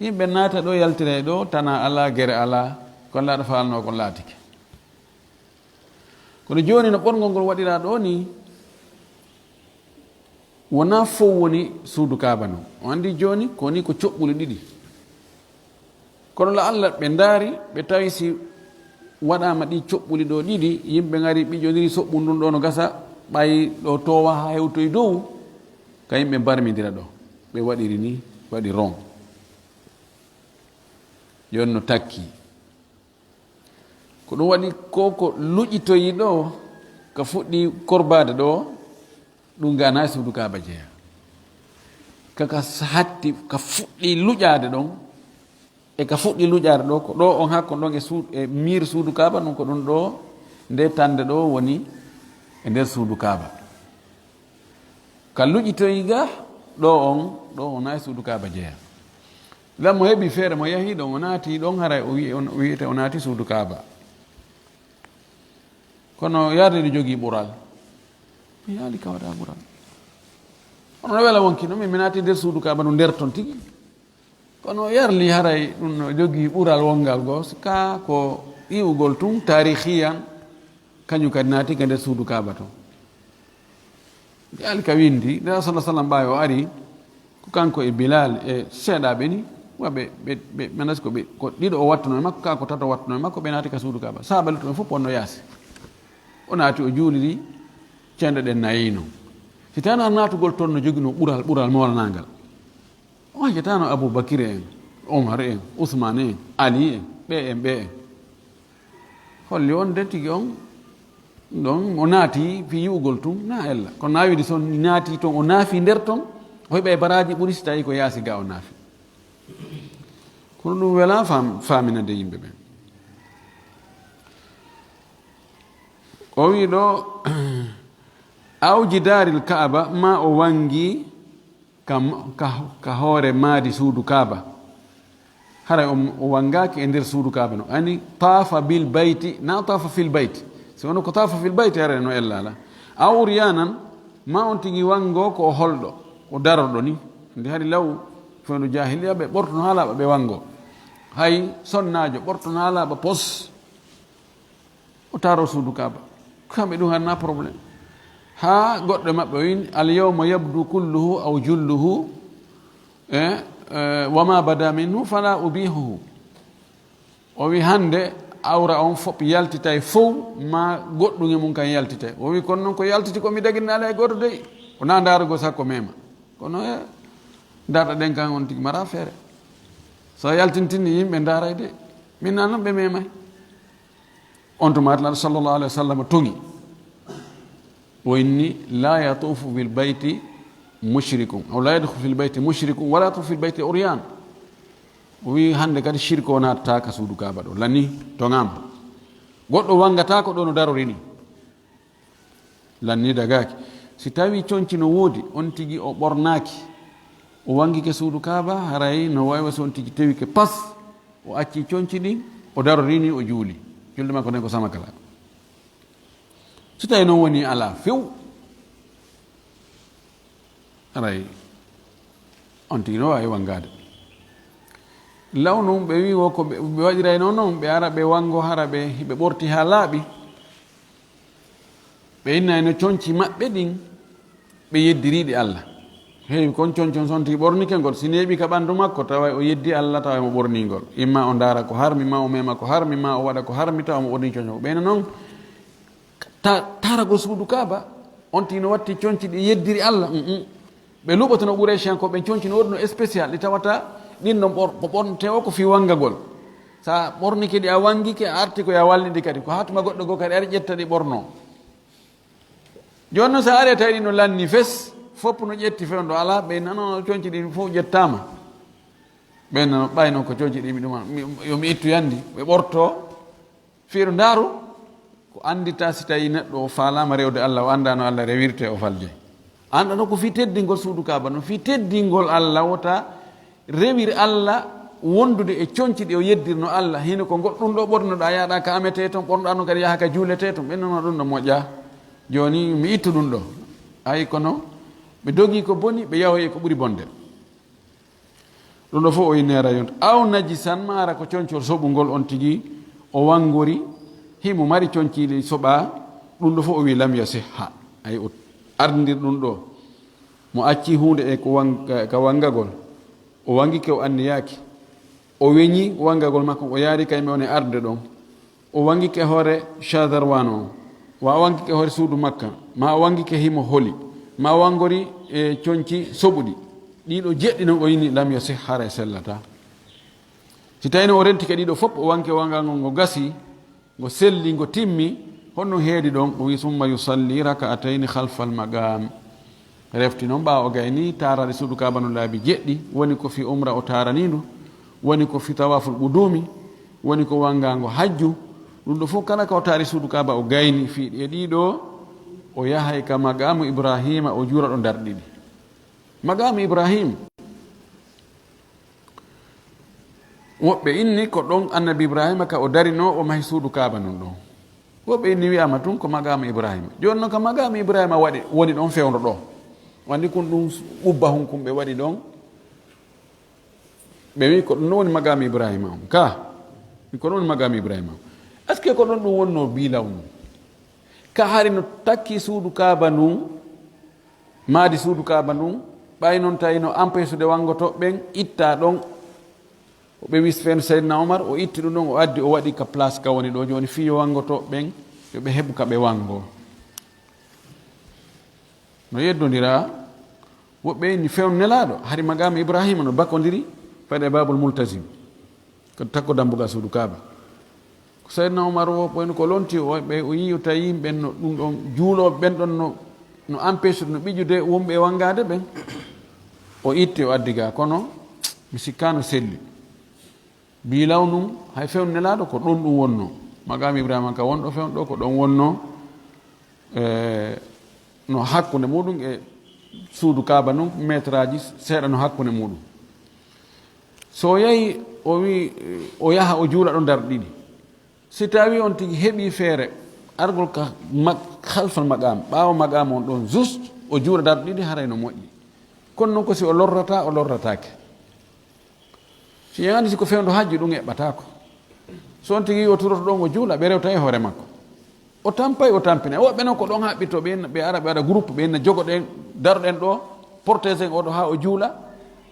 Yimɓe naata ɗoo, yaltira e ɗoo, tana alaa, gere alaa, ko Nelaaɗo faalnoo kon laatike. Kono jooni no ɓorngol ngol waɗiraa ɗoo nii, wonaa fow woni suudu Kaaba non. On anndi jooni ko nii ko coɓɓuli ɗiɗi. Kono la Allah ɓe ndaari, ɓe tawi si waɗaama ɗii coɓɓuli ɗoo ɗiɗi, yimɓe ngari ɓiƴondiri soɓɓun ndun ɗoo no gasa, ɓay ɗoo toowa haa hewtoy dow, ka yimɓe mbarmindira ɗoo. Ɓe waɗiri nii, waɗi ron. Jooni no takki. Ko ɗum waɗi ko, ko luƴitoyi ɗoo, ka fuɗɗi korbaade ɗoo, ɗum ganaa e suudu Kaaba jeyaa. Ka, ka hatti, ka fuɗɗi luƴaade ɗon, e ka fuɗɗi luƴaade ɗoo, ko ɗoo on hakko ɗon e suud-, e miir suudu Kaaba, ɗum ko ɗum ɗoo, nde tande ɗoo woni e nder suudu Kaaba. Ka luƴitoyi ga, ɗoo on, ɗoo wonaa e suudu Kaaba jeyaa. Lan mo heɓi feere mo yahi ɗon, o naati ɗon, haray o wi'e, o wi'ete o naati suudu Kaaba. Kono yarde nde jogii ɓural. Mi yaali ka waɗa ɓural. Kono no wela wonki no, min mi naati nder suudu Kaaba no nder ton tigi. Kono yarli haray ɗum no jogii ɓural wongal goo, ka ko iwugol tun taarihiyan, kañum kadi naati ka nder suudu Kaaba ton. Yaali ka windi, Nulaaɗo sallallahu alaihi wasallam ɓaawo o ari, ko kanko e Bilal e seeɗaaɓe ni, wa ɓe, ɓe, ɓe, ɓe nasi ko ɓe, ko ɗiɗo o wattuno e makko, kaa ko tato wattuno e makko, ɓe naati ka suudu Kaaba. Sahaaba luttuɓe fof wonno yaasi. O naati, o juuliri, cenɗe ɗen nayi non. Si tawno naatugol ton no joginoo ɓural, ɓural mawlanangal. O hakkitano Abu Bakir en, Umar en, Usman en, Ali en, ɓe en, ɓe en. Holli on de tigi on, ɗon o naati fii yi'ugol tun, na ella. Kono na wiide si on naati ton, o naafi nder ton, o heɓay baraaji ɓuri si tawi ko yaasi ga o naafi. Kono ɗun wela fam-, faaminande yimɓe ɓen. O wi'i ɗo, aw jidaaril Kaaba, ma o wangi ka, ka, ka hoore maadi suudu Kaaba. Haray o, o wangaaki e nder suudu Kaaba no. Ani taafa bil bayti, na taafa fil bayti. Si wano ko taafa fil bayti, haray no ella la. Aw uryanan, ma on tigi wango ko o holɗo, ko darorɗo ni. Ndi hari law, fewndo jahiliya ɓe ɓortono haa laaɓa ɓe wango. Hay sonnaajo ɓortono haa laaɓa pos. O taaro suudu Kaaba. Kamɓe ɗun hanna problème. Haa goɗɗo e maɓɓe o wi'i, "Al yawma yabdu kulluhu aw julluhu, eh, eh, wa ma bada minhu fala ubihuhu." O wi'i, "Hande awra on fof yaltitay fow, ma goɗɗun e mun kan yaltitay." O wi'i, "Kono non ko yaltiti ko mi daginnaali hay gooto dey." O na ndaarugol sakko mema. Kono, eh, darɗe ɗen kan on tigi mara feere. So yaltintini yimɓe ndaaray de. Min na non ɓe memay. On tuma Nulaaɗo sallallahu alaihi wasallam toŋi. O inni, "La yatufu fil bayti mushrikun, aw la yadkhulu fil bayti mushrikun, wa la yatufu fil bayti uryan." O wi'i, "Hande kadi shirko naatata ka suudu Kaaba ɗo." Lani, toŋaama. Goɗɗo wangata ko ɗo no darori ni. Lanni dagaaki. Si tawi conci no woodi, on tigi o ɓornaaki, o wangike suudu Kaaba, haray no waywa si on tigi tewike pas, o acci conci ɗin, o darorini, o juuli. Julde makko nden ko sama kala. Si tawi non woni alaa few, haray on tigi no waawi wangaade. Law non ɓe wi'i wo ko ɓe, ɓe waɗirayno non, ɓe ara ɓe wango hara ɓe, ɓe ɓorti haa laaɓi. Ɓe innayno conci maɓɓe ɗin, ɓe yeddiriiɗi Alla. Heewi kon conci on sonti ɓornike ngol, si neeɓi ka ɓandu makko, tawa o yeddi Alla, tawa mo ɓorni ngol. Imma o ndaara ko harmi, ma o mema ko harmi, ma o waɗa ko harmi, tawa mo ɓorni conci on. Ɓeyno non, ta-, taaragol suudu Kaaba, on tigi no watti conci ɗi yeddiri Alla. Mm, mm. Ɓe luɓotono Quraysh en ko ɓen conci no woodi no spécial, ɗi tawata ɗin no ɓor-, ko ɓornete o ko fii wangagol. Sa ɓornike ɗi a wangike, a arti ko ya wallidi kadi. Ko hatuma goɗɗo goo kadi ari ƴetta ɗi ɓorno. Jooni non sa ari a tawi ɗi no lanni fes, fof no ƴetti fewndo alaa, ɓe nano conci ɗin fof ƴettaama. Ɓe nano ɓayno ko conci ɗi mi ɗuma, mi, yo mi ittu yandi, ɓe ɓorto. Fiiru ndaaru, ko anndita si tawi neɗɗo o faalaama rewde Alla, o anndaa no Alla rewirte, o faljay. Annda no ko fii teddingol suudu Kaaba, no fii teddingol Alla, wota rewir Alla wondude e conci ɗi o yeddirno Alla. Hino ko goɗɗun ɗo ɓornoɗaa, yaaɗa ka ametee ton, ɓornoɗaa non kadi yaha ka juuletee ton. Ɓe nono ɗun ɗo moƴƴa. Jooni mi ittu ɗun ɗo. Ay kono ɓe dogi ko boni, ɓe yahoyi ko ɓuri bonde. Ɗun ɗo fof o innera yonta. Aw najisan, ma hara ko concol soɓungol on tigi o wangori, himo mari conciiɗi soɓa, ɗun ɗo fof o wi'i lam yasihha. Ay o arndir ɗun ɗo. Mo acci huunde e ko wan-, ka, ka wangagol. O wangike o anniyaaki. O weñi wangagol makko, o yaari kay mi woni arde ɗon. O wangike hoore Shazarwan on, wa o wangike hoore suudu Makka, ma o wangike himo holi, ma o wangori e conci soɓuɗi. Ɗiɗo jeɗɗi non o inni lam yasih, haray sellataa. Si tawino o rentike ɗiɗo fof, o wanke wangangol ngo gasi, ngo selli, ngo timmi, honno heedi ɗon? O wi'i, "Summa yusalli raka'atayni khalfal maqam." Refti non ɓaawo o gayni taarade suudu Kaaba no laabi jeɗɗi, woni ko fii umra o taaranii ndu, woni ko fii tawaaful qudumi, woni ko wangaango hajju. Ɗun ɗo fof kala ka o taari suudu Kaaba o gayni fii ɗi e ɗiɗo, o yahay ka maqamu Ibrahima o juura ɗo darɗe ɗiɗi. Maqamu Ibrahim. Woɓɓe inni ko ɗon Annabi Ibrahima ka o darinoo, o mahi suudu Kaaba non ɗon. Woɓɓe inni wi'aama tun ko maqaama Ibrahima. Jooni non ka maqaama Ibrahima waɗi, woni ɗon fewndo ɗo. Wandi kun ɗun qubbahun kun ɓe waɗi ɗon. Ɓe wi'i ko ɗun woni maqaama Ibrahima on. Ka, ko ɗun woni maqaama Ibrahima on. Est-ce que ko ɗon ɗun wonnoo bilaw non? Ka hari no takki suudu Kaaba nun, Maadi suudu Kaaba ndun, ɓay non tawi no empêchude wanngoto ɓen, itta ɗon. O ɓe wis fen Seydina Omar, o itti ɗum ɗon, o addi, o waɗi ka place ka woni ɗo jooni, fii yo wanngoto ɓen, yo ɓe heɓu ka ɓe wanngo. No yeddondira, woɓɓe inni fewndo Nelaaɗo, hari maqaama Ibrahima no bakondiri, fayde Babul Multazim. Ko takko dambugal suudu Kaaba. Ko Seydina Omar wo, ɓen ko lonti, o, ɓe, o yi'i, o tawi yimɓe no, ɗum ɗon, juulooɓe ɓen ɗon no, no empêche, no ɓiƴude wonɓe e wanngaade ɓen. O itti, o addi ga, kono mi sikkaano selli. Bii law nun, hay fewndo Nelaaɗo, ko ɗon ɗum wonnoo. Maqaama Ibrahima ka wonɗo fewndo ɗo, ko ɗon wonnoo. E, no hakkunde muɗum e suudu Kaaba nun, meetaraaji seeɗa no hakkunde muɗum. So o yahi, o wi'i, o yaha, o juula ɗon darɗe ɗiɗi. Si tawii on tigi heɓii feere argol ka ma-, halfal maqaam, ɓaawo maqaam on ɗon, juste o juula darɗe ɗiɗi, haray no moƴƴi. Kono non ko si o lorrataa, o lorrataake. Si ƴeeŋaani si ko fewndo hajju, ɗum eɓɓataako. So on tigi o turoto ɗon, o juula, ɓe rewta e hoore makko. O tampay, o tampinay. Woɓɓe non ko ɗon haɓɓitoo, ɓe, ɓe ara, ɓe waɗa groupe, ɓe inna jogoɗen, daroɗen ɗo, protégé oɗo haa o juula,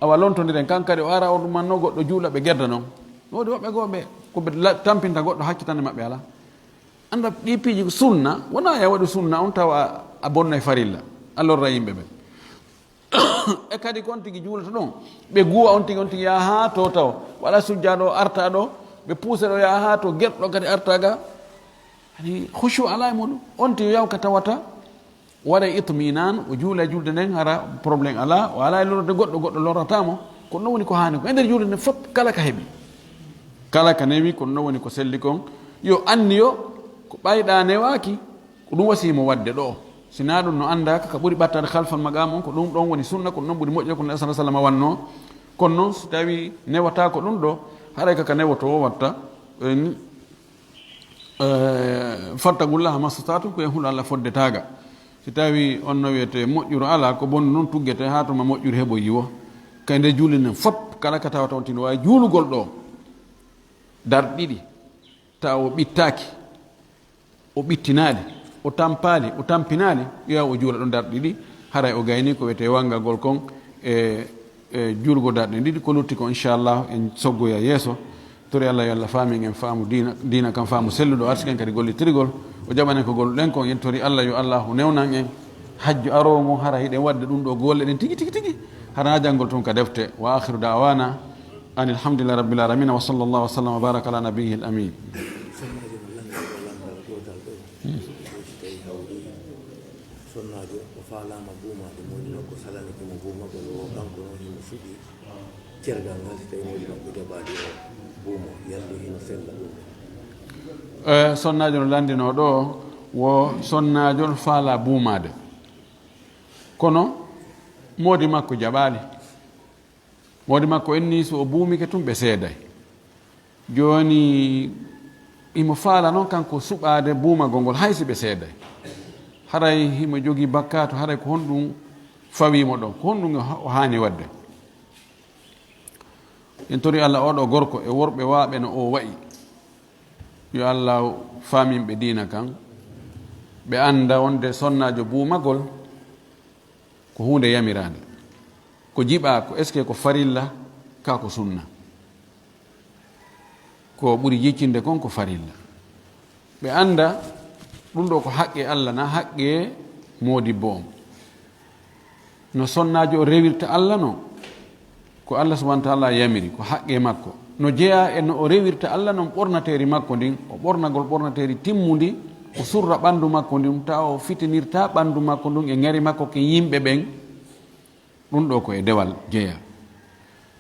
awa lontondiren, kan kadi o ara, o ɗumanno goɗɗo juula, ɓe gedda non. No woodi woɓɓe goo ɓe, ko ɓe la-, tampinta goɗɗo, hakkitande maɓɓe alaa. Annda ɗii piiji ko sunna, wonaa ya waɗu sunna on tawa a, a bonnay farilla, a lorra yimɓe ɓen. E kadi ko on tigi juulata ɗon, ɓe guwa on tigi, on tigi yaha haa to taw, wala sujjaaɗo o arta ɗo, ɓe puusa ɗo yaha haa to, gerɗo kadi arta ga. Hani khushu alaa e muɗum. On tigi yaw ka tawata, waɗa itminan, o juula julde nden, hara problème alaa, o alaa e lorrude goɗɗo, goɗɗo lorrataa mo. Ko ɗum woni ko haani ko. E nder julde nden fof, kala ka heɓi. Kala ka newi, ko ɗum woni ko selli kon. Yo anniyo, ko ɓayɗaa newaaki, Ko ɗum wasii mo waɗde ɗoo. Si naa ɗum no anndaaka, ka ɓuri ɓattaade khalfal maqaam on, ko ɗum ɗon woni sunna, ko ɗum ɗon ɓuri moƴƴude, ko Nabi sallallahu alaihi wasallam wannoo. Kono non, si tawii newataa ko ɗum ɗoo, haray ka ka newotoo watta, en, eh, fattaqullaha mastata'tum, ko en hulu Allah fodde taaga. Si tawii on no wiyetee moƴƴuru alaa, ko bonnu non tuggetee haa tuma moƴƴuru heɓoyi woo. Kay nde juulde nden fop, kala ka tawata on tino waawi juulugol ɗoo, dar ɗiɗi, tawa o ɓittaaki. O ɓittinaali, o tampaali, o tampinaali, yo yaw o juula ɗon darɗe ɗiɗi, haray o gaynii ko wiyetee wanngagol kon e, e juulgol darɗe ɗiɗi, ko lutti kon, inchallah, en soggoya yeeso. Tori Allah yo Allah faamin en faamu diina, diina kan faamu selluɗo, arsiken kadi gollitirgol, o jaɓanen ko golluɗen kon, en tori Allah yo Allahu newnan en hajju aroowo ngun, hara hiɗen waɗde ɗum ɗoo golle ɗen tigi, tigi, tigi, hara na janngol tun ka defte. Wa akhiru da'wana anil hamdulillahi rabbil alamin, wa sallallahu wa sallam wa baraka ala nabiyyil amin. Sonnaajo no lanndii ko lanndal gootal ɗoo. Hmm. So tawi hawri sonnaajo o faalaama buumaade, moodi makko salanike mo buumagol, o kanko non himo suɓi cergal ngal, si tawi moodi makko jabaali o buumo, yalli hino sella ɗum. Eh, sonnaajo no lanndinoo ɗoo, wo sonnaajo no faalaa buumaade. Kono moodi makko jaɓaali. Moodi makko en nii, so o buumike tun, ɓe seeday. Jooni, himo faala non kanko suɓaade buumagol ngol, hay si ɓe seeday. Haray himo jogii bakkaatu, haray ko honɗum fawii mo ɗon? Ko honɗum o ha-, o haani waɗde? En tori Allah, oo ɗoo gorko e worɓe waaɓe no o wa'i, yo Allah faamin ɓe diina kan, ɓe annda wonde sonnaajo buumagol ko huunde yamiraande. Ko jiɓaa ko, est-ce que ko farilla, kaa ko sunna? Ko ɓuri jiccinde kon ko farilla. Ɓe annda ɗum ɗoo ko haqqe Allah naa haqqe moodibbo on. No sonnaajo o rewirta Allah non, ko Allah subhanahu wa ta'ala yamiri, ko haqqe makko. No jeyaa e no o rewirta Allah non ɓornateeri makko ndin, o ɓornagol ɓornateeri timmundi, o surra ɓanndu makko ndin, tawa o fitinirtaa ɓanndu makko ndun e ŋari makko ken yimɓe ɓen. Ɗum ɗoo ko e dewal jeyaa.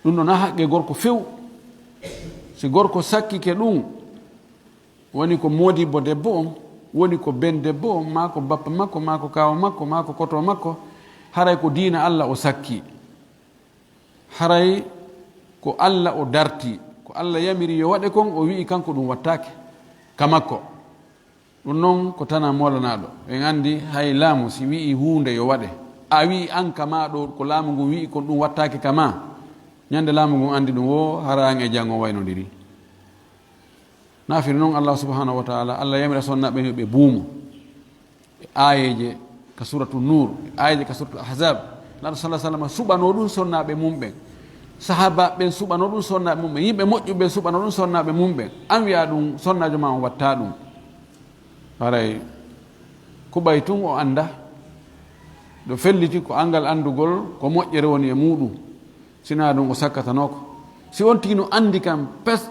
Ɗum ɗoo na haqqe gorko few. Si gorko sakkike ɗum, woni ko moodibbo debbo on, woni ko ben debbo on, maa ko bappa makko, maa ko kaaw makko, maa ko koto makko, haray ko diina Allah o sakki. Haray ko Allah o darti, ko Allah yamiri yo waɗe kon, o wi'i kanko ɗum wattaake ka makko. Ɗum non ko tanaa moolanaaɗo. En anndi hay laamu si wi'i huunde yo waɗe, a wi'i an ka maa ɗoo ko laamu ngun wi'i kon ɗum wattaake ka maa, ñande laamu ngun anndi ɗum wo hara an e janngo waynondiri. Na firi non Allah subhanahu wa ta'ala, Allah yamira sonnaaɓe yo ɓe buumo. E aayeeje Ka Suratu Nuur, aayeeje ka Suratu Ahzab, Nulaaɗo sallallaahu alayhi wa sallam suɓanoo ɗum sonnaaɓe mum ɓen. Sahaabaaɓe ɓen suɓanoo ɗum sonnaaɓe mum ɓen. Yimɓe moƴƴuɓe ɓen suɓanoo ɗum sonnaaɓe mum ɓen. An wi'aa ɗum sonnaajo maa on wattaa ɗum. Haray kuɓay tun o anndaa. Ɗo felliti ko anngal anndugol ko moƴƴere woni e muuɗum. Si naa ɗum o sakkatanooko. Si on tigi no anndi kan pes,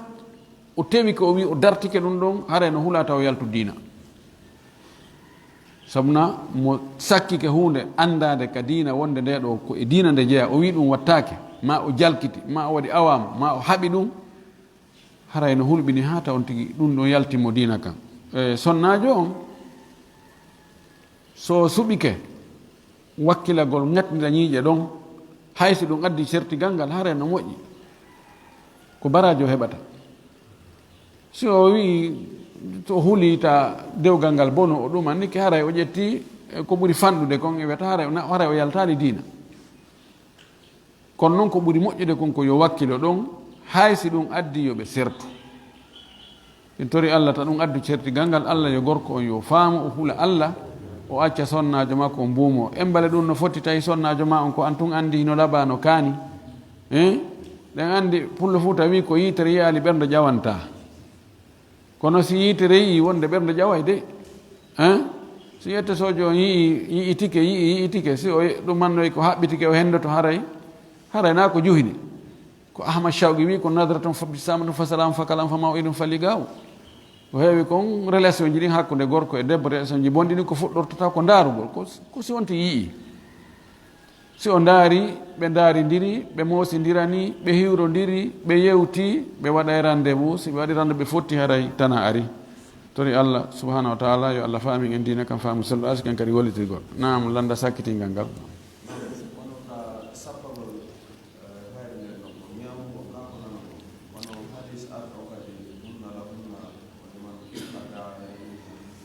o tewi ko o wi'i o dartike ɗum ɗon, haray no hulaa taw o yaltu diina. Sabuna mo sakkike huunde anndaade ka diina wonde nde ɗo ko e diina nde jeyaa, o wi'i ɗum wattaake, maa o jalkiti, maa o waɗi awaama, maa o haɓi ɗum, haray no hulɓini haa taw on tigi ɗum ɗon yalti mo diina kan. E, sonnaajo on, so suɓike wakkilagol ŋatnira ñiiƴe ɗon, hay si ɗum addi certigal ngal, haray no moƴƴi. Ko baraaji o heɓata. Si o wi'i, to o hulii ta dewgal ngal bonu, o ɗumannike, haray o ƴetti, e, ko ɓuri fanɗude kon, e wiyata haray o na-, haray o yaltaali diina. Kono non ko ɓuri moƴƴude kon ko yo wakkilo ɗon, hay si ɗum addi yo ɓe sertu. En tori Alla ta ɗum addu certigal ngal, Alla yo gorko on yo faamu, o hula Alla, o acca sonnaajo makko on mbuumoo. Embale ɗum no foti tawi sonnaajo maa on ko an tun anndi hino labaa no kaani? Eh? Ɗen anndi Pullo Fuuta wi'i ko yitere yi'aali ɓernde ƴawantaa. Kono si yitere yi'i wonde ɓernde ƴaway de. Eh? Si yette soojo on yi'i, yi'itike, yi'i, yi'itike, si o ye-, ɗum mannoy ko haɓɓitike o henndoto haray, haray naa ko juhini. Ko Ahmad Shawqi wi'i ko nadratun fa ibtisaamatun fa salaamun fa kalaamun fa maw'idun fa liqaa'u. Ko heewi kon relationji ɗin hakkunde gorko e debbo, relationji bonɗi ɗin ko fuɗɗortata ko ndaarugol, ko, ko si wonti yi'i. Si o ndaari, ɓe ndaarindiri, ɓe moosindirani, ɓe hiwrondiri, ɓe yewti, ɓe waɗay rendez-vous. Si ɓe waɗi rendez-vous, ɓe fotti haray tana ari. Tori Allah subhanahu wa ta'ala, yo Allah faamin en diina kan faamu selluɗo, arsiken kadi wallitirgol. Naam, lannda sakkitingal ngal.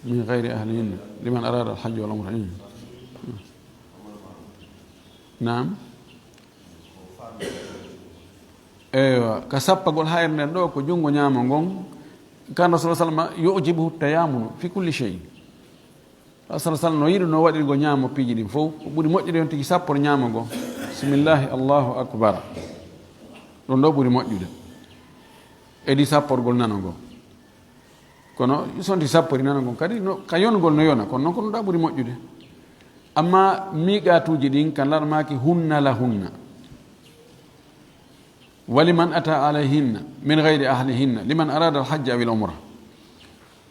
Min ghayri ahlihinna, liman arada al-hajja wal umra. Naam. Eywa, ka sappagol hayre nden ɗo, ko junngo ñaamo ngon, kan Rasul sallallahu alaihi wasallam, yu'jibuhu tayamunu fi kulli shay. Rasul sallallahu alaihi wasallam no yiɗunoo waɗirgo ñaamo piiji ɗin fow, ko ɓuri moƴƴude on tigi sappor ñaamo ngo. Bismillahi, Allahu akbar. Ɗum ɗo ɓuri moƴƴude. Edi sapporgol nano ngo. Kono sonti sappori nana ngon kadi, no, ka yonugol no yona, kono non ko ɗum ɗa ɓuri moƴƴude. Amma miiqaatuuji ɗin, kan laɗamaaki hunna la hunna. Waliman ata alayhinna min ghayri ahlihinna, liman arada al-hajja aw al-umra.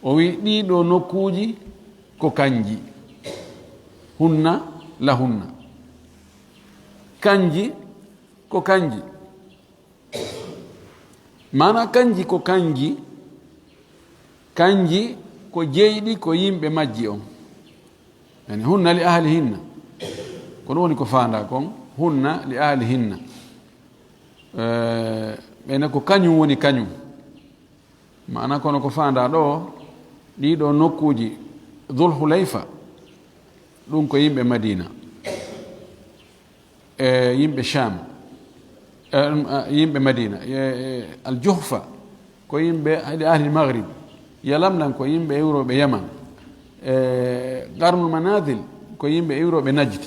O wi ɗii ɗoo nokkuuji ko kanji. Hunna la hunna. Kanji ko kanji. Maana kanji ko kanji, kanji ko jeyɗi ko yimɓe majji on. Yani, hunna li ahlihinna. Ko ɗum woni ko faandaa kon, hunna li ahlihinna. Eh, ɓe ne ko kañum woni kañum. Maana kono ko faandaa ɗo, ɗii ɗoo nokkuuji Dhul Hulayfa, ɗum ko yimɓe Madina. E yimɓe Sham, e, um, a, yimɓe Madina, e, e, Al Juhfa, ko yimɓe, li ahli Maghrib, Yalamlam ko yimɓe iwrooɓe Yaman, e, Qarnul Manazil ko yimɓe iwrooɓe Najd,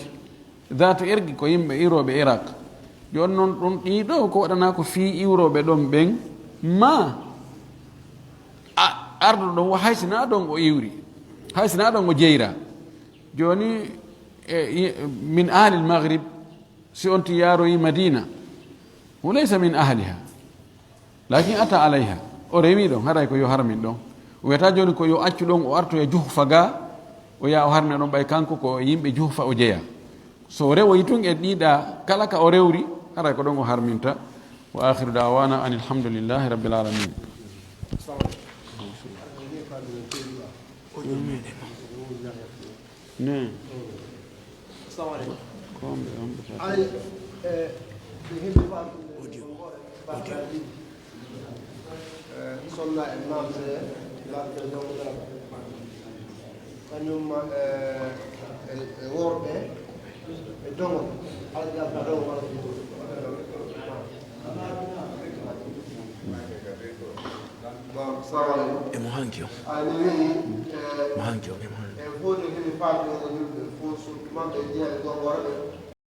Dhatu Irqi ko yimɓe iwrooɓe Iraq. Jooni non ɗum ɗii ɗoo ko waɗanaa ko fii iwrooɓe ɗon ɓen, ma a, arɗo ɗon wo hay si naa ɗon o iwri, hay si naa ɗon o jeyra. Jooni, e, i-, min ahlil Maghrib, si on ti yaaroyi Madina, hu laysa min ahliha, lakin ata alayha, o rewi ɗon, haray ko yo harmin ɗon. O wiyata jooni ko yo accu ɗon, o artoya Juhfa ga, o yaa o harmina ɗon, ɓay kanko ko e yimɓe Juhfa o jeya. So o rewoyi tun e ɗiɗa, kala ka o rewri, haray ko ɗon o harminta. Wa akhiru da'wana anil hamdulillahi rabbil alamin. Ne. Assalamu alaikum. Kombe, kombe. Ay, eh, mi heɓi faamtude ko ngoɗen bataaji, eh, sonna e mamse, garde dogo dara. Kañum, eh, e, e worɓe, e dogo. Aljanna dogo wala. Bon, assalamu alaikum. Emo hanki on. Ay, mi wi'i, eh, Mo hanki on, emo hanki. E fof de heɓi faamtude ko yimɓe fof suɓɓi. ɓe jiha e Gongora ɓe.